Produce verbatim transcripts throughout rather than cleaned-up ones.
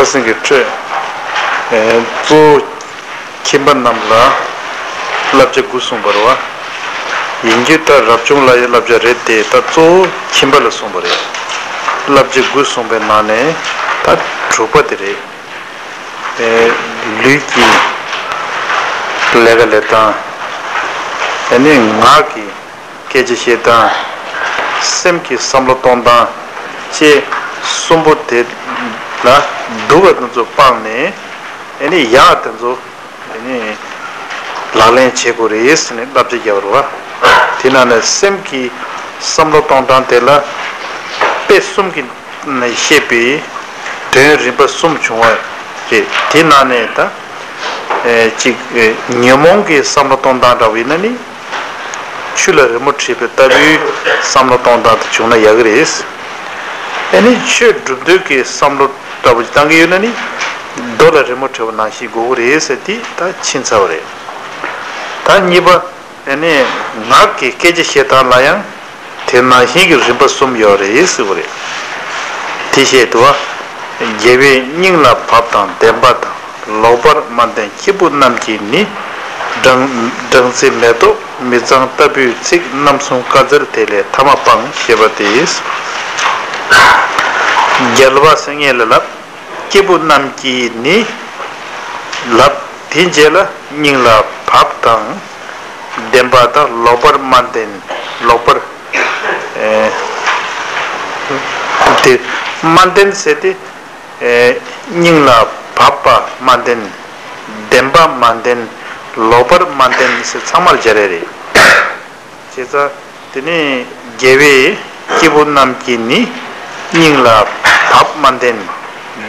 ཁ་སང་གི་འཕྲོས། ཨེ། གཙོ་བོ་ཁྱིམ་པ་རྣམས་ལ་བསླབ་བྱ་དགུ་གསུངས་པ་རེད་བ། ཡིན་རྒྱུ་ད་རབ་བྱུང་ལ་ཡང་བསླབ་བྱ་རེད་དེ། ད་གཙོ་བོ་ཁྱིམ་པ་ལ་གསུངས་པ་རེད། བསླབ་བྱ་དགུ་གསུངས་པའི་ནང་ནས་ད་དྲུག་པ་དེ་རེད། ཨེ། ལུས་ཀྱི་ལས་ཀ་ལས་སྟངས། ཨེ་ནི་ངག་གི་སྐད་ཆ་བཤད་སྟངས། སེམས་ཀྱི་བསམ་བློ་གཏོང་སྟངས་བཅས་གསུམ་པོ་དེ་ལ་སྡུག་པ་དེ་ཚོ་སྤངས་ནས། ཨེ་ནི་ཡག་དེ་ཚོ། ཨེ་ནི་ལག་ལེན་བྱེད་དགོས་རེད་ཟེར་ནས་བསླབ་བྱ་བརྒྱབ་པ་རེད་བ། དེ་ནང་ནས་སེམས་ཀྱི་བསམ་བློ་གཏོང་སྟངས་དེ་ལ་དཔེ་གསུམ་གྱི་ནས་བཤད་པའི་དོན་རིམ་པ་གསུམ་བྱུང་བ་རེད། དེ་ནང་ནས་ད། ཨེ། གཅིག་ཨེ། ཉོན་མོངས་ཀྱི་བསམ་བློ་གཏོང་སྟངས་འདྲ་བོ་ཡིན་ན་ནི། ཆུ་ལ་རི་མོ་བྲིས་པ་ལྟ་བུའི་བསམ་བློ་གཏོང་སྟངས་དེ་བྱུང་ན་ཡག་གི་རེད། ཨེ་ནི་ཆོས་སྒྲུབ་འདོད་ཀྱི་བསམ་བློ་འདྲ་བོ་ཅིག་བཏང་གི་ཡོད་ན་ནི། རྡོ་ལ་རི་མོ་བྲིས་པ་ནང་བཞིན་དགོས་ཀྱི་རེད་ཟེར་དེ་ད་ཕྱིན་ཚར་བ་རེད། ད་གཉིས་པ། ཨེ་ནི་ངག་གི་སྐད་ཆ་བཤད་སྟངས་ལ་ཡང་དེ་ནང་བཞིན་གྱི་རིམ་པ་གསུམ་ཡོད་རེད་ཟེར་བ་རེད། དེ་བཤད་འདུག་བ། རྒྱལ་བས་སྙིང་ལ་བབས་དང་བདེན་པ་དང་། ལོག་པར་མ་བསྟན་སྐྱེས་བུ་རྣམས་ཀྱིས་ནི། སྦྲང་སྦྲང་རྩི་མེ་ཏོག་མི་གཙང་ལྟ་བུའི་ཚིག་རྣམ་གསུམ་བཀའ་སྩལ་དེ་ལས་ཐ་མ་སྤང་ཞེས་པ་སྟེ། རྒྱལ་བ་སེང་གེ་ལ་ལབ། སྐྱེས་བུ་རྣམས་ཀྱིས་ནི་ལབ། དེའི་རྗེས་ལ་སྙིང་ལ་བབས་དང་བདེན་པ་དང་། ལོག་པར་མ་བསྟན། ལོག་པར། ཨེ། དེ་མ་བསྟན་ཟེར་ཏེ། ཨེ། སྙིང་ལ་བབས་པ་མ་བསྟན། བདེན་པ་མ་བསྟན། ལོག་པར་མ་བསྟན་ཟེར་ཚང་མར་སྦྱར་ཡ་རེད། བྱས་ཙང་དེ་ནས་རྒྱལ་བས་སྐྱེས་བུ་རྣམས་ཀྱིས་ནི། སྙིང་ལ་བབས་མ་བསྟན།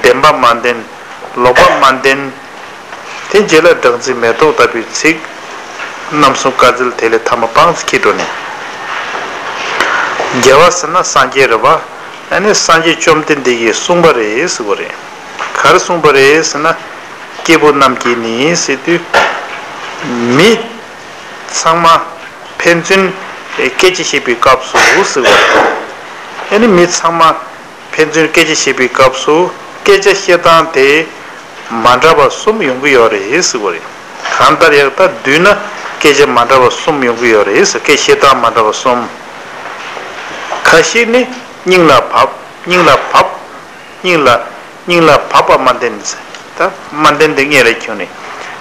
བདེན་པ་མ་བསྟན། ལོག་པ་མ་བསྟན། དེ་རྗེས་ལ་སྦྲང་རྩི་མེ་ཏོག་ལྟ་བུའི་ཚིག་རྣམ་གསུམ་བཀའ་སྩལ་དེ་ལས་ཐ་མ་སྤངས་ཟེར་ཁྱེར་འགྲོ་ནས། རྒྱལ་བ་ཟེར་ན་སངས་རྒྱས་རེད་བ། ཨ་ནི་སངས་རྒྱས་བཅོམ་ལྡན་འདས་ཀྱིས་གསུངས་པ་རེད་ཟེར་བ་རེད། ག་རེ་གསུངས་པ་རེད་ཟེར་ན། སྐྱེས་བུ་རྣམས་ཀྱིས་ནི་ཟེར་དུས། མི་ཚང་མ་ཕན་ཚུན་སྐད་ཆ་བཤད་པའི་སྐབས་སུ་ཟེར་བ་རེད། ཨ་ནི་མི་ཚང་མ་ཕན་ཚུན་སྐད་ཆ་བཤད་པའི་སྐབས་སུ་སྐད་ཆ་བཤད་སྟངས་དེ་མ་འདྲ་བ་གསུམ་ཡོང་གི་ཡོད་རེད་ཟེར་བ་རེད། གང་ལྟར་ཡང་ད་བསྡུས་ན་སྐད་ཆ་མ་འདྲ་བ་གསུམ་ཡོང་གི་ཡོད་རེད་ཟེར། སྐད་བཤད་སྟངས་མ་འདྲ་བ་གསུམ། ཁ་ཤས་ནི་སྙིང་ལ་བབས། སྙིང་ལ་བབས། སྙིང་ལ། སྙིང་ལ་བབས་པ་མ་བསྟན་ཟེར། ད་མ་བསྟན་དེ་སྔོན་ལ་ཁྱོད་ནི།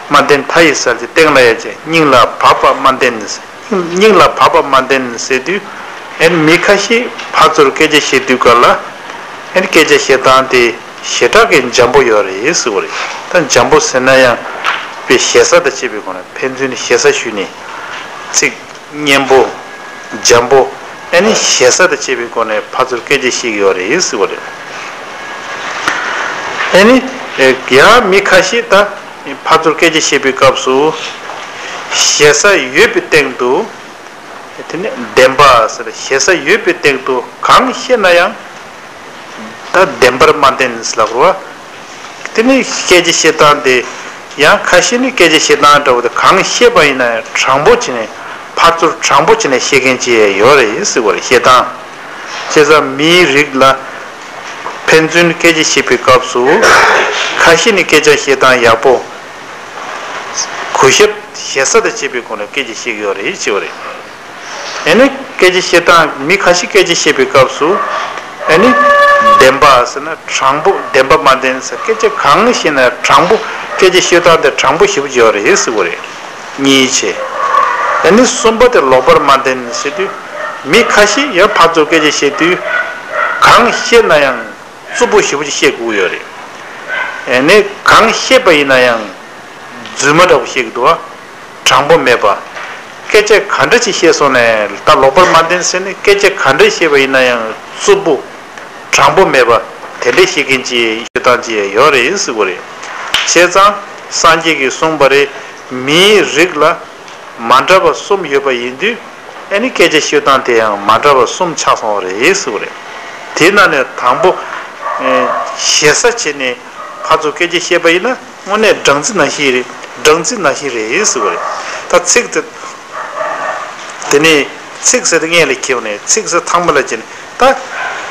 མ་བསྟན་མཐའ་ཡི་གསལ་བྱེད་སྟེང་ལ་ཡོད་ཅེས། སྙིང་ལ་བབས་པ་མ་བསྟན་ཟེར། སྙིང་ལ་བབས་པ་མ་བསྟན་ཟེར་དུས། ཨེ་ནི་མི་ཁ་ཤས་ཕར་ཚུར་སྐད་ཆ་བཤད་དུས་སྐབས་ལ། ཨེ་ནི་སྐད་ཆ་བཤད་སྟངས་དེ་ཞེ་དྲག་གི་འཇམ་པོ་ཡོད་རེད་ཟེར་བ་རེད། ད་འཇམ་པོ་ཟེར་ན་ཡང་དཔེ་ཞེ་ས་དང་བཅས་པའི་སྒོ་ནས་ཕན་ཚུན་ཞེ་ས་ཞུས་ནས་ཚིག་སྙན་པོ། འཇམ་པོ། ཨེ་ནི་ཞེ་ས་དང་བཅས་པའི་སྒོ་ནས་ཕར་ཚུར་སྐད་ཆ་བཤད་ཀྱི་ཡོད་རེད་ཟེར་བ་རེད། ཨེ་ནི་ཡང་མི་ཁ་ཤས་ད་ཕར་ཚུར་སྐད་ཆ་བཤད་པའི་སྐབས་སུ་ཞེ་ས་ཡོད་པའི་སྟེང་དུ། དེ་ནི་བདེན་པ་ཟེར། ཞེ་ས་ཡོད་པའི་སྟེང་དུ་གང་བཤད་ན་ཡང་ད་བདེན་པར་མ་བསྟན་ཟེར་ལབ་རོ། དེ་ནི་སྐད་ཆ་བཤད་སྟངས་དེ་ཡང་ཁ་ཤས་ནི་སྐད་ཆ་བཤད་སྟངས་འདྲ་བོ་དེ་གང་བཤད་པ་ཡིན་ན་ཡང་དྲང་པོ་བྱས་ནས་ཕར་ཚུར་དྲང་པོ་བྱས་ནས་བཤད་མཁན་ཅིག་ཡོད་རེད་ཟེར་བ་རེད། བཤད་སྟངས། བྱས་ཙང་མིའི་རིགས་ལ་ཕན་ཚུན་སྐད་ཆ་བཤད་པའི་སྐབས་སུ་ཁ་ཤས་ནི་སྐད་ཆ་བཤད་སྟངས་ཡག་པོ། གུས་ཞབས་ཞེ་ས་དང་བཅས་པའི་སྒོ་ནས་སྐད་ཆ་བཤད་ཀྱི་ཡོད་རེད་ཅེས་པ་རེད། ཨེ་ནི་སྐད་ཆ་བཤད་སྟངས། མི་ཁ་ཤས་སྐད་ཆ་བཤད་པའི་སྐབས་སུ། ཨེ་ནི་བདེན་པ་ཟེར་ན་དྲང་པོ། བདེན་པ་མ་བསྟན་ཟེར། སྐད་ཆ་གང་བཤད་ན་དྲང་པོ། སྐད་ཆ་བཤད་སྟངས་དེ་དྲང་པོ་ཞེ་པོ་ཅིག་ཡོད་རེད་ཟེར་བ་རེད། གཉིས་བྱས། ཨེ་ནི་གསུམ་པ་དེ་ལོག་པར་མ་བསྟན་ཟེར་དུས། མི་ཁ་ཤས་ཡང་ཕར་ཚུར་སྐད་ཆ་བཤད་དུས། གང་བཤད་ན་ཡང་རྩུབ་པོ་ཞེ་པོ་ཅིག་བཤད་དགོས་ཡོད་རེད། ཨེ་ནི་གང་བཤད་པ་ཡིན་ན་ཡང་རྫུན་མ་འདྲ་པོ་བཤད་ཀྱི་འདུག་བ། དྲང་པོ་མེད་པ། སྐད་ཆ་ག་འདྲ་ཅིག་བཤད་སོང་ནས་ད་ལོག་པར་མ་བསྟན་ཟེར་ནས། སྐད་ཆ་ག་འདྲ་བཤད་པ་ཡིན་ན་ཡང་རྩུབ་པོ། དྲང་པོ་མེད་པ། དེ་འདྲ་བཤད་མཁན་ཅིག་བཤད་སྟངས་ཅིག་ཡོད་རེད་ཟེར་བ་རེད། བྱས་ཙང་སངས་རྒྱས་ཀྱིས་གསུངས་པ་རེད། མིའི་རིགས་ལ་མ་འདྲ་བ་གསུམ་ཡོད་པ་ཡིན་དུས། ཨེ་ནི་སྐད་ཆ་བཤད་སྟངས་དེ་ཡང་མ་འདྲ་བ་གསུམ་ཆགས་སོང་བ་རེད་ཟེར་བ་རེད། དེའི་ནང་ནས་དང་པོ། ཨེ། ཞེ་ས་བྱས་ནས་ཕར་ཚུར་སྐད་ཆ་བཤད་པ་ཡིན་ན། དངོས་གནས་སྦྲང་རྩི་ནང་བཞིན་རེད། སྦྲང་རྩི་ནང་བཞིན་རེད་ཟེར་བ་རེད། ད་ཚིག་དེ། དེ་ནས་ཚིག་ཟེར་དེ་སྔོན་ལ་ཁྱེར་ནས། ཚིག་ཟེར་ཐང་པ་ལ་བྱས་ནས། ད་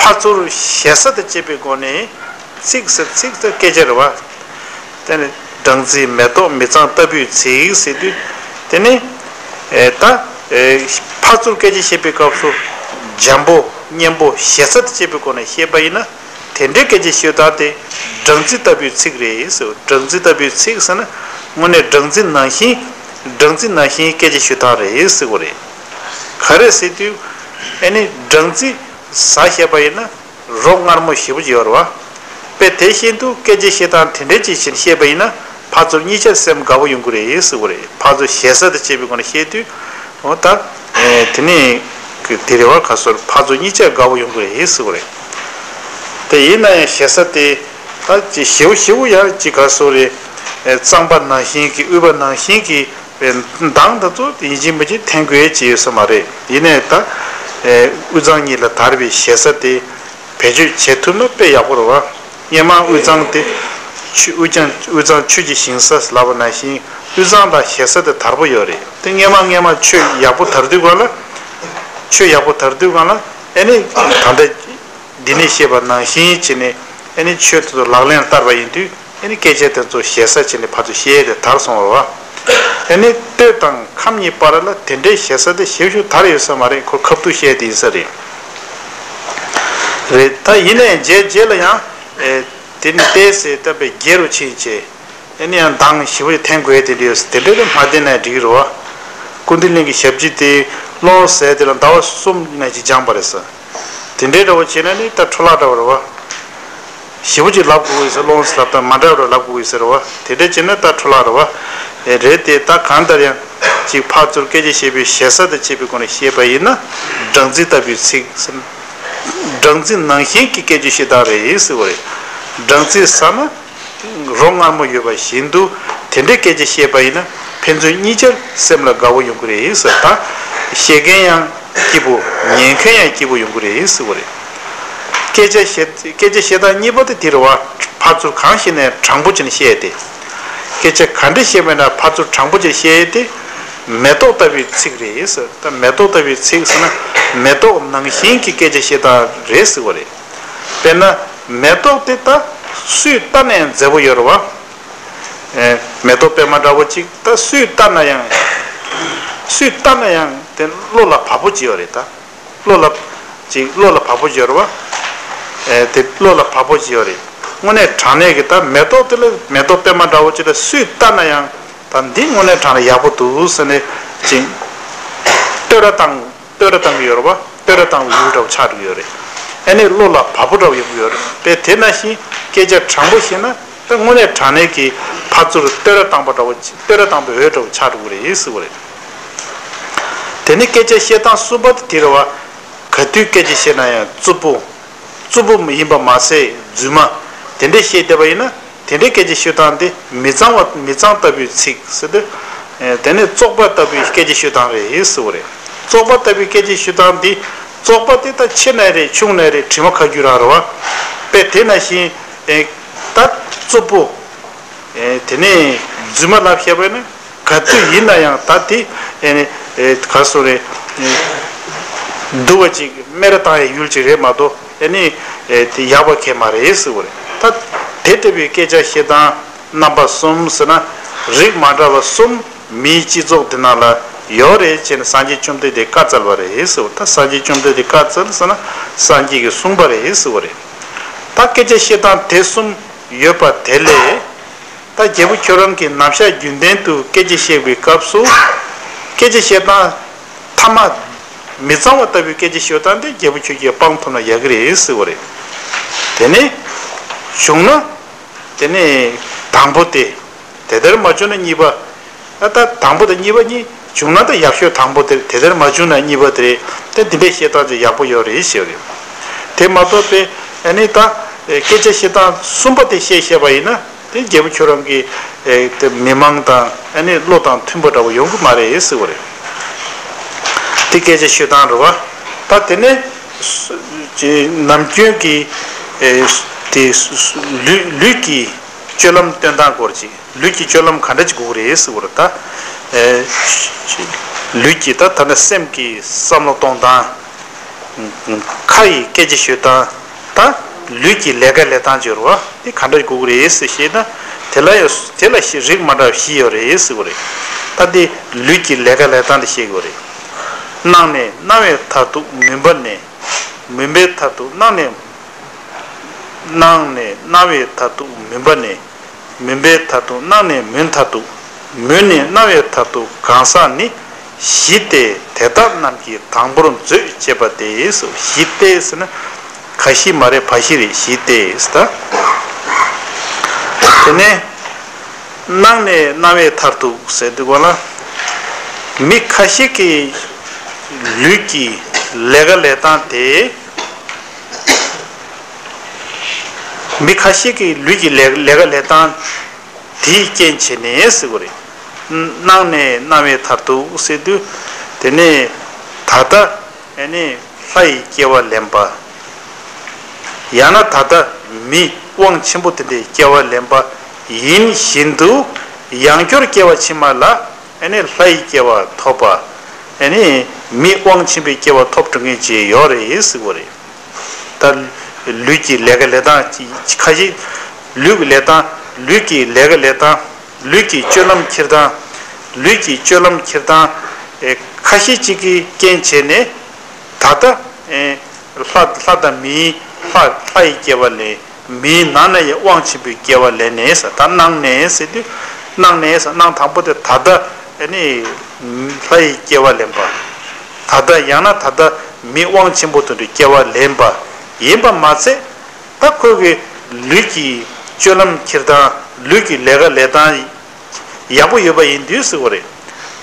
ཕར་ཚུར་ཞེ་ས་དང་བཅས་པའི་སྒོ་ནས། ཚིག་ཟེར་ཚིག་ཟེར་སྐད་ཆ་རེད་བ། དེ་ནི་སྦྲང་རྩི་མེ་ཏོག་མི་གཙང་ལྟ་བུའི་ཚིག་ཟེར་དུས། དེ་ནི་ཨེ་ད་ཨེ་ཕར་ཚུར་སྐད་ཆ་བཤད་པའི་སྐབས་སུ་འཇམ་པོ་སྙན་པོ་ཞེ་ས་དང་བཅས་པའི་སྒོ་ནས་བཤད་པ་ཡིན་ན། དེ་འདྲའི་སྐད་ཆ་ཤོད་སྟངས་དེ་སྦྲང་རྩི་ལྟ་བུའི་ཚིག་རེད་ཟེར། སྦྲང་རྩི་ལྟ་བུའི་ཚིག་ཟེར་ན་དངོས་གནས་སྦྲང་རྩི་ནང་བཞིན། སྦྲང་རྩི་ནང་བཞིན་སྐད་ཆ་ཤོད་སྟངས་རེད་ཟེར་བ་རེད། ག་རེ་ཟེར་དུས། ཨེ་ནི་སྦྲང་རྩི་ཟ་བཤད་པ་ཡིན་ན། རོ་མངར་མོ་ཞེ་པོ་ཅིག་ཡོད་རེད་བ། དཔེ་དེ་བཞིན་དུ་སྐད་ཆ་བཤད་སྟངས་དེ་འདྲའི་ཅིག་བྱས་ནས་བཤད་པ་ཡིན་ན། ཕར་ཚུར་གཉིས་ཆར་སེམས་དགའ་བོ་ཡོང་གི་རེད་ཟེར་བ་རེད། ཕར་ཚུར་ཞེ་ས་དང་བཅས་པའི་སྒོ་ནས་བཤད་དུས། འོ་ད། ཨེ་དེ་ནི། དེ་རེད་བ། ག་སོར་ཕར་ཚུར་གཉིས་ཆར་དགའ་བོ་ཡོང་གི་རེད་ཟེར་བ་རེད། དེ་ཡིན་ན་ཡང་ཞེ་ས་དེ། ད་ཅིག་ཞེ་པོ་ཞེ་པོ་ཡང་ཅིག་ག་སོར་རེད། ཨེ་གཙང་པ་ནང་བཞིན་གྱི་དབུས་པ་ནང་བཞིན་གྱི། མདངས་དེ་ཚོ་ཡིན་གཅིག་མིན་གཅིག་འཐེན་དགོས་ཀྱི་ཡོད་ས་མ་རེད། ཡིན་ནའི་ད། ཨེ་དབུས་གཙང་གཉིས་ལ་དར་བའི་ཞེ་ས་དེ་བེད་སྤྱོད་བྱེད་ཐུབ་ན་དཔེ་ཡག་པོ་རེད་བ། སྔས་མ་དབུས་གཙང་དེ་ཆོས་དབུས་གཙང་དབུས་གཙང་ཆོས་ཀྱི་ཞིང་ས་ལབ་པ་ནང་བཞིན་དབུས་གཙང་ལ་ཞེ་ས་དེ་དར་པོ་ཡོད་རེད། དེ་སྔས་མ་སྔས་མ་ཆོས་ཡག་པོ་དར་དུས་སྒང་ལ། ཆོས་ཡག་པོ་དར་དུས་སྒང་ལ། ཨེ་ནི་ད་ལྟ། འདི་ནས་བཤད་པ་ནང་བཞིན་བྱས་ནས་ཨེ་ནི་ཆོས་དེ་ཚོ་ལག་ལེན་བསྟར་བ་ཡིན་དུས། ཨེ་ནི་སྐད་ཆ་དེ་ཚོ་ཞེ་ས་བྱས་ནས་ཕར་ཚུར་བཤད་དེ་དར་སོང་བ་རེད་བ། ཨེ་ནི་སྟོད་དང་ཁམས་གཉིས་བར་ལ་དེ་འདྲའི་ཞེ་ས་དེ་ཞེ་པོ་ཅིག་དར་ཡོད་ས་མ་རེད། ཁོ་ཁ་ཐུག་བཤད་དེ་ཡིན་ས་རེད། རེད། ད་ཡིན་ནའི་རྗེས་རྗེས་ལ་ཡང་། ཨེ་དེ་ནི་ཏོག་ཙམ་ད་དཔེ་རྒྱས་རུ་ཕྱིན་བྱས། ཨེ་ནི་ཡང་མདངས་ཞེ་པོ་ཅིག་འཐེན་དགོས་དེ་འདྲ་ཡོད་ས། དེ་འདྲ་ལ་མ་བསྟན་ན་འགྲིག་གི་རེད་བ། ཀུན་མཁྱེན་གླིང་གི་ཞབས་ཕྱི་དེ་སློབ་ཟེར་དེ་ལ་ཟླ་བ་གསུམ་ནང་ཅིག་སྦྱངས་པ་རེད་ཟེར། དེ་འདྲའི་འདྲ་བོ་བྱས་ན་ནི་ད་འཕྲོ་བརླག་འདྲ་བོ་རེད་བ། ཞེ་པོ་ཅིག་ལབ་དགོས་ཀྱི་ཟེར། སློབ་ཟེར་ལབ་དང་མ་འདྲ་བ་ལབ་དགོས་ཀྱི་ཟེར་བ། དེ་འདྲ་བྱས་ན་ད་འཕྲོ་བརླག་རེད་བ། ཨེ་རེད་དེ། ད་གང་ལྟར་ཡང་ཅིག་ཕར་ཚུར་སྐད་ཆ་བཤད་པའི་ཞེ་ས་དང་བཅས་པའི་སྒོ་ནས་བཤད་པ་ཡིན་ན། སྦྲང་རྩི་ལྟ་བུའི་ཚིག་ཟེར། སྦྲང་རྩི་ནང་བཞིན་གྱི་སྐད་ཆ་བཤད་སྟངས་རེད་ཟེར་བ་རེད། སྦྲང་རྩི་ཟ་ན། རོ་མངར་མོ་ཡོད་པ་བཞིན་དུ་དེ་འདྲའི་སྐད་ཆ་བཤད་པ་ཡིན་ན་ཕན་ཚུན་གཉིས་ཆར་སེམས་ལ་དགའ་བོ་ཡོང་གི་རེད་ཟེར། ད་བཤད་མཁན་ཡང་སྐྱིད་པོ། ཉན་མཁན་ཡང་སྐྱིད་པོ་ཡོང་གི་རེད་ཟེར་བ་རེད། སྐད་ཆ་བཤད་སྐད་ཆ་བཤད་སྟངས་གཉིས་པ་དེ་དེ་རེད་བ། ཕར་ཚུར་གང་བཤད་ནའི་དྲང་པོ་བྱས་ནས་བཤད་དེ། སྐད་ཆ་ག་འདྲ་བཤད་པ་ཡིན་ན་ཕར་ཚུར་དྲང་པོ་བྱས་བཤད་དེ། མེ་ཏོག་ལྟ་བུའི་ཚིག་རེད་ཟེར། ད་མེ་ཏོག་ལྟ་བུའི་ཚིག་ཟེར་ན་མེ་ཏོག་ནང་བཞིན་གྱི་སྐད་ཆ་བཤད་སྟངས་རེད་ཟེར་བ་རེད། དཔེར་ན། མེ་ཏོག་དེ་ད་སུས་བལྟས་ན་ཡང་མཛེས་པོ་ཡོད་རེད་བ། ཨེ། མེ་ཏོག་པད་མ་འདྲ་བོ་ཅིག་ད་སུས་བལྟས་ན་ཡང་། སུས་བལྟས་ན་ཡང་དེ་བློ་ལ་བབ་པོ་ཅིག་ཡོད་རེད་ད། བློ་ལ། ཅིག་བློ་ལ་བབ་པོ་ཅིག་ཡོད་རེད་བ། ཨེ། དེ་བློ་ལ་བབ་པོ་ཅིག་ཡོད་རེད། དངོས་གནས་དྲང་གནས་ཀྱི་ད་མེ་ཏོག་དེ་ལ་མེ་ཏོག་པད་མ་འདྲ་བོ་ཅིག་ལ་སུས་བལྟས་ན་ཡང་ད་འདི་དངོས་གནས་དྲང་གནས་ཡག་པོ་འདུག་ཟེར་ནས་ཅིག་བསྟོད་ར་བཏང་། བསྟོད་ར་བཏང་གི་ཡོད་རེད་བ། བསྟོད་ར་བཏང་བའི་ཡུལ་འདྲ་བོ་ཆགས་འགྲོ་གི་ཡོད་རེད། ཨ་ནི་བློ་ལ་བབ་པོ་འདྲ་བོ་ཡོང་གི་ཡོད་རེད། དཔེ་དེ་ནང་བཞིན་སྐད་ཆ་དྲང་པོ་བཤད་ན་ད་དངོས་གནས་དྲང་གནས་ཀྱི་ཕར་ཚུར་བསྟོད་ར་བཏང་པ་འདྲ་བོ། བསྟོད་ར་བཏང་པའི་འོས་འདྲ་བོ་ཆགས་འགྲོ་གི་རེད་ཟེར་བ་རེད། དེ་ནི་སྐད་ཆ་བཤད་སྟངས་གསུམ་པ་དེ་དེ་རེད་བ། ག་དུས་སྐད་ཆ་བཤད་ན་ཡང་རྩུབ་པོ། རྩུབ་པོ་ཡིན་པ་མ་ཟད་རྫུན་མ་དེ་འདྲས་བཤད་བསྡད་པ་ཡིན་ན། དེ་འདྲའི་སྐད་ཆ་ཤོད་སྟངས་དེ་མི་གཙང་བ། མི་གཙང་ལྟ་བུའི་ཚིག་ཟེར་ཏེ། ཨེ། དེ་ནི་བཙོག་པ་ལྟ་བུའི་སྐད་ཆ་ཤོད་སྟངས་རེད་ཟེར་བ་རེད། བཙོག་པ་ལྟ་བུའི་སྐད་ཆ་ཤོད་སྟངས་འདི། བཙོག་པ་དེ་ད་ཆེ་ན་རེད། ཆུང་ན་རེད། དྲི་མ་ཁ་རྒྱུ་རང་རེད་བ། དཔེ་དེ་ནང་བཞིན། ཨེ། ད་རྩུབ་པོ། ཨེ། དེ་ནས་རྫུན་མ་ལབ་བཤད་པ་ཡིན་ན། ག་དུས་ཡིན་ན་ཡང་ད་དེ། ཨེ་ནི། ཨེ། ག་སོ་རེད། ཨེ། སྡུག་པ་ཅིག་སྨད་ར་བཏང་ཡའི་ཡུལ་ཅིག་རེད་མ་གཏོགས། ཨེ་ནི། ཨེ། དེ་ཡག་པ་གང་ཡང་མ་རེད་ཟེར་བ་རེད། ད་དེ་ལྟ་བུའི་སྐད་ཆ་བཤད་སྟངས་རྣམ་པ་གསུམ་ཟེར་ན། རིགས་མ་འདྲ་བ་གསུམ་མིའི་སྤྱི་ཚོགས་འདི་ནང་ལ་ཡོད་རེད་ཅེས་ནས་སངས་རྒྱས་བཅོམ་ལྡན་འདས་བཀའ་སྩལ་བ་རེད་ཟེར་བ། ད་སངས་རྒྱས་བཅོམ་ལྡན་འདས་བཀའ་སྩལ་ཟེར་ན་སངས་རྒྱས་ཀྱིས་གསུངས་པ་རེད་ཟེར་བ་རེད། ད་སྐད་ཆ་བཤད་སྟངས་དེ་གསུམ་ཡོད་པ་དེ་ལས། ད་རྒྱལ་པོ་ཁྱོད་རང་གིས་ནམ་ཞག་རྒྱུན་ལྡན་དུ་སྐད་ཆ་བཤད་པའི་སྐབས་སུ། སྐད་ཆ་བཤད་སྟངས་ཐ་མ་མི་གཙང་བ་ལྟ་བུའི་སྐད་ཆ་ཤོད་སྟངས་དེ་རྒྱལ་པོ་ཁྱོད་ཀྱིས་སྤང་ཐུབ་ན་ཡག་གི་རེད་ཟེར་བ་རེད། དེ་ནས་བྱུང་ན། དེ་ནས་དང་པོ་དེ། དེ་ལྟར་མ་བྱུང་ན་གཉིས་པ། ད་ལྟ་དང་པོ་དང་གཉིས་པ་གཉིས་བྱུང་ན་ད་ཡག་ཤོས་དང་པོ་དེ། དེ་ལྟར་མ་བྱུང་ན་གཉིས་པ་དེ་རེད། དེ་འདི་འདྲའི་བཤད་སྟངས་ཅིག་ཡག་པོ་ཡོད་རེད་ཞེས་པ་རེད། དེ་མ་གཏོགས་པའི་ཨ་ནི་ད་སྐད་ཆ་བཤད་སྟངས་གསུམ་པ་དེ་བཤད་བཤད་པ་ཡིན་ན། དེ་རྒྱལ་པོ་ཁྱོད་རང་གི་ཨེ་དེ་མི་མང་དང་ཨ་ནི་བློ་དང་མཐུན་པ་འདྲ་བོ་ཡོང་གི་མ་རེད་ཟེར་བ་རེད། དེ་སྐད་ཆ་ཤོད་སྟངས་རེད་བ། ད་དེ་ནས་སུ་ཅི་ནམ་རྒྱུན་གྱི་ཨེ་དེ་སུ་སུ་ལུས་ལུས་ཀྱི་སྤྱོད་ལམ་སྟོན་སྟངས་སྐོར་ཅིག་ལུས་ཀྱི་སྤྱོད་ལམ་ག་འདྲ་ཅིག་དགོས་ཀྱི་རེད་ཟེར་བ་རེད་ད། ཨེ་ལུས་ཀྱི་ད་ད་ནི་སེམས་ཀྱི་བསམ་བློ་གཏོང་སྟངས། ཁ་ཡི་སྐད་ཆ་ཤོད་སྟངས། ད་ ལུས་ཀྱི་ལས་ཀ་ལས་སྟངས་སྦྱོར་བ་དེ་ག་འདྲ་དགོས་ཀྱི་རེད་ཟེར་བཤད་ན། དེ་ལ་ཡང་དེ་ལ་བཞི་རིགས་མ་འདྲ་བ་བཞི་ཡོད་རེད་ཟེར་གྱི་རེད། ད་དེ་ལུས་ཀྱི་ལས་ཀ་ལས་སྟངས་དེ་བཤད་དགོས་རེད། སྣང་ནས་སྣང་བའི་མཐར་ཐུག་མུན་པ་ནས། མུན་པའི་མཐར་ཐུག་སྣང་ནས། སྣང་ནས་སྣང་བའི་མཐར་ཐུག་མུན་པ་ནས། མུན་པའི་མཐར་ཐུག་སྣང་ནས་མུན་མཐར་ཐུག་མུན་ནས་སྣང་བའི་མཐར་ཐུག་གང་ཟག་ནི། བཞི་སྟེ་དེ་དག་རྣམས་ཀྱི་དང་པོར་མཛོད་ཅེས་པ་སྟེ། བཞི་སྟེ་ཟེར་ན། ཁ་བཞི་མ་རེད། བ་བཞི་རེད། བཞི་སྟེ་ཟེར་ད། དེ་ནས་སྣང་ནས་སྣང་བའི་མཐར་ཐུག་ཟེར་དུས་གོ་ལ། མི་ཁ་ཤས་ཀྱི་ལུས་ཀྱི་ལས་ཀ་ལས་སྟངས་དེ། མི་ཁ་ཤས་ཀྱི་ལུས་ཀྱི་ལས་ལས་ཀ་ལས་སྟངས་དེའི་རྐྱེན་བྱས་ནས་ཟེར་གྱི་རེད། སྣང་ནས་སྣང་བའི་མཐར་ཐུག་ཟེར་དུས། དེ་ནས་ད་ལྟ་ཨ་ནི་ལྷ་ཡི་སྐྱེ་བ་ལེན་པ། ཡང་ན་ད་ལྟ་མི་དབང་ཆེན་པོ་དེ་འདྲའི་སྐྱེ་བ་ལེན་པ་ཡིན་བཞིན་དུ། ཡང་བསྐྱར་སྐྱེ་བ་ཕྱི་མ་ལ་ཨ་ནི་ལྷ་ཡི་སྐྱེ་བ་ཐོབ་པ། ཨ་ནི་མི་དབང་ཆེན་པོའི་སྐྱེ་བ་ཐོབ་འགྲོ་མཁན་ཅིག་ཡོད་རེད་ཟེར་གྱི་རེད། ད་ལུས་ཀྱི་ལས་ཀ་ལས་སྟངས་ཁ་ཤས། ལུས་ཀྱི་ལས་སྟངས། ལུས་ཀྱི་ལས་ཀ་ལས་སྟངས། ལུས་ཀྱི་སྤྱོད་ལམ་འཁྱེར་སྟངས། ལུས་ཀྱི་སྤྱོད་ལམ་འཁྱེར་སྟངས་ཨེ་ཁ་ཤས་ཅིག་གི་རྐྱེན་བྱས་ནས། ད་ལྟ་ཨེ་ལྷ་ལྷ་དང་མིའི་ལྷ་ལྷ་ཡི་སྐྱེ་བ་ལེན། མིའི་ནང་ན་ཡང་དབང་ཆེན་པོའི་སྐྱེ་བ་ལེན་ནས་ཟེར། ད་སྣང་ནས་ཟེར་དུས། སྣང་ནས་ཟེར། སྣང་དང་པོ་དེ་ད་ལྟ་ཨ་ནི་ལྷ་ཡི་སྐྱེ་བ་ལེན་པ། ད་ལྟ་ཡང་ན་ད་ལྟ་མི་དབང་ཆེན་པོ་དེ་འདྲའི་སྐྱེ་བ་ལེན་པ་ཡིན་པ་མ་ཚད། ད་ཁོ་གི་ལུས་ཀྱི་སྤྱོད་ལམ་འཁྱེར་སྟངས། ལུས་ཀྱི་ལས་ཀ་ལས་སྟངས་ཡག་པོ་ཡོད་པ་ཡིན་དུས་ཟེར་བ་རེད།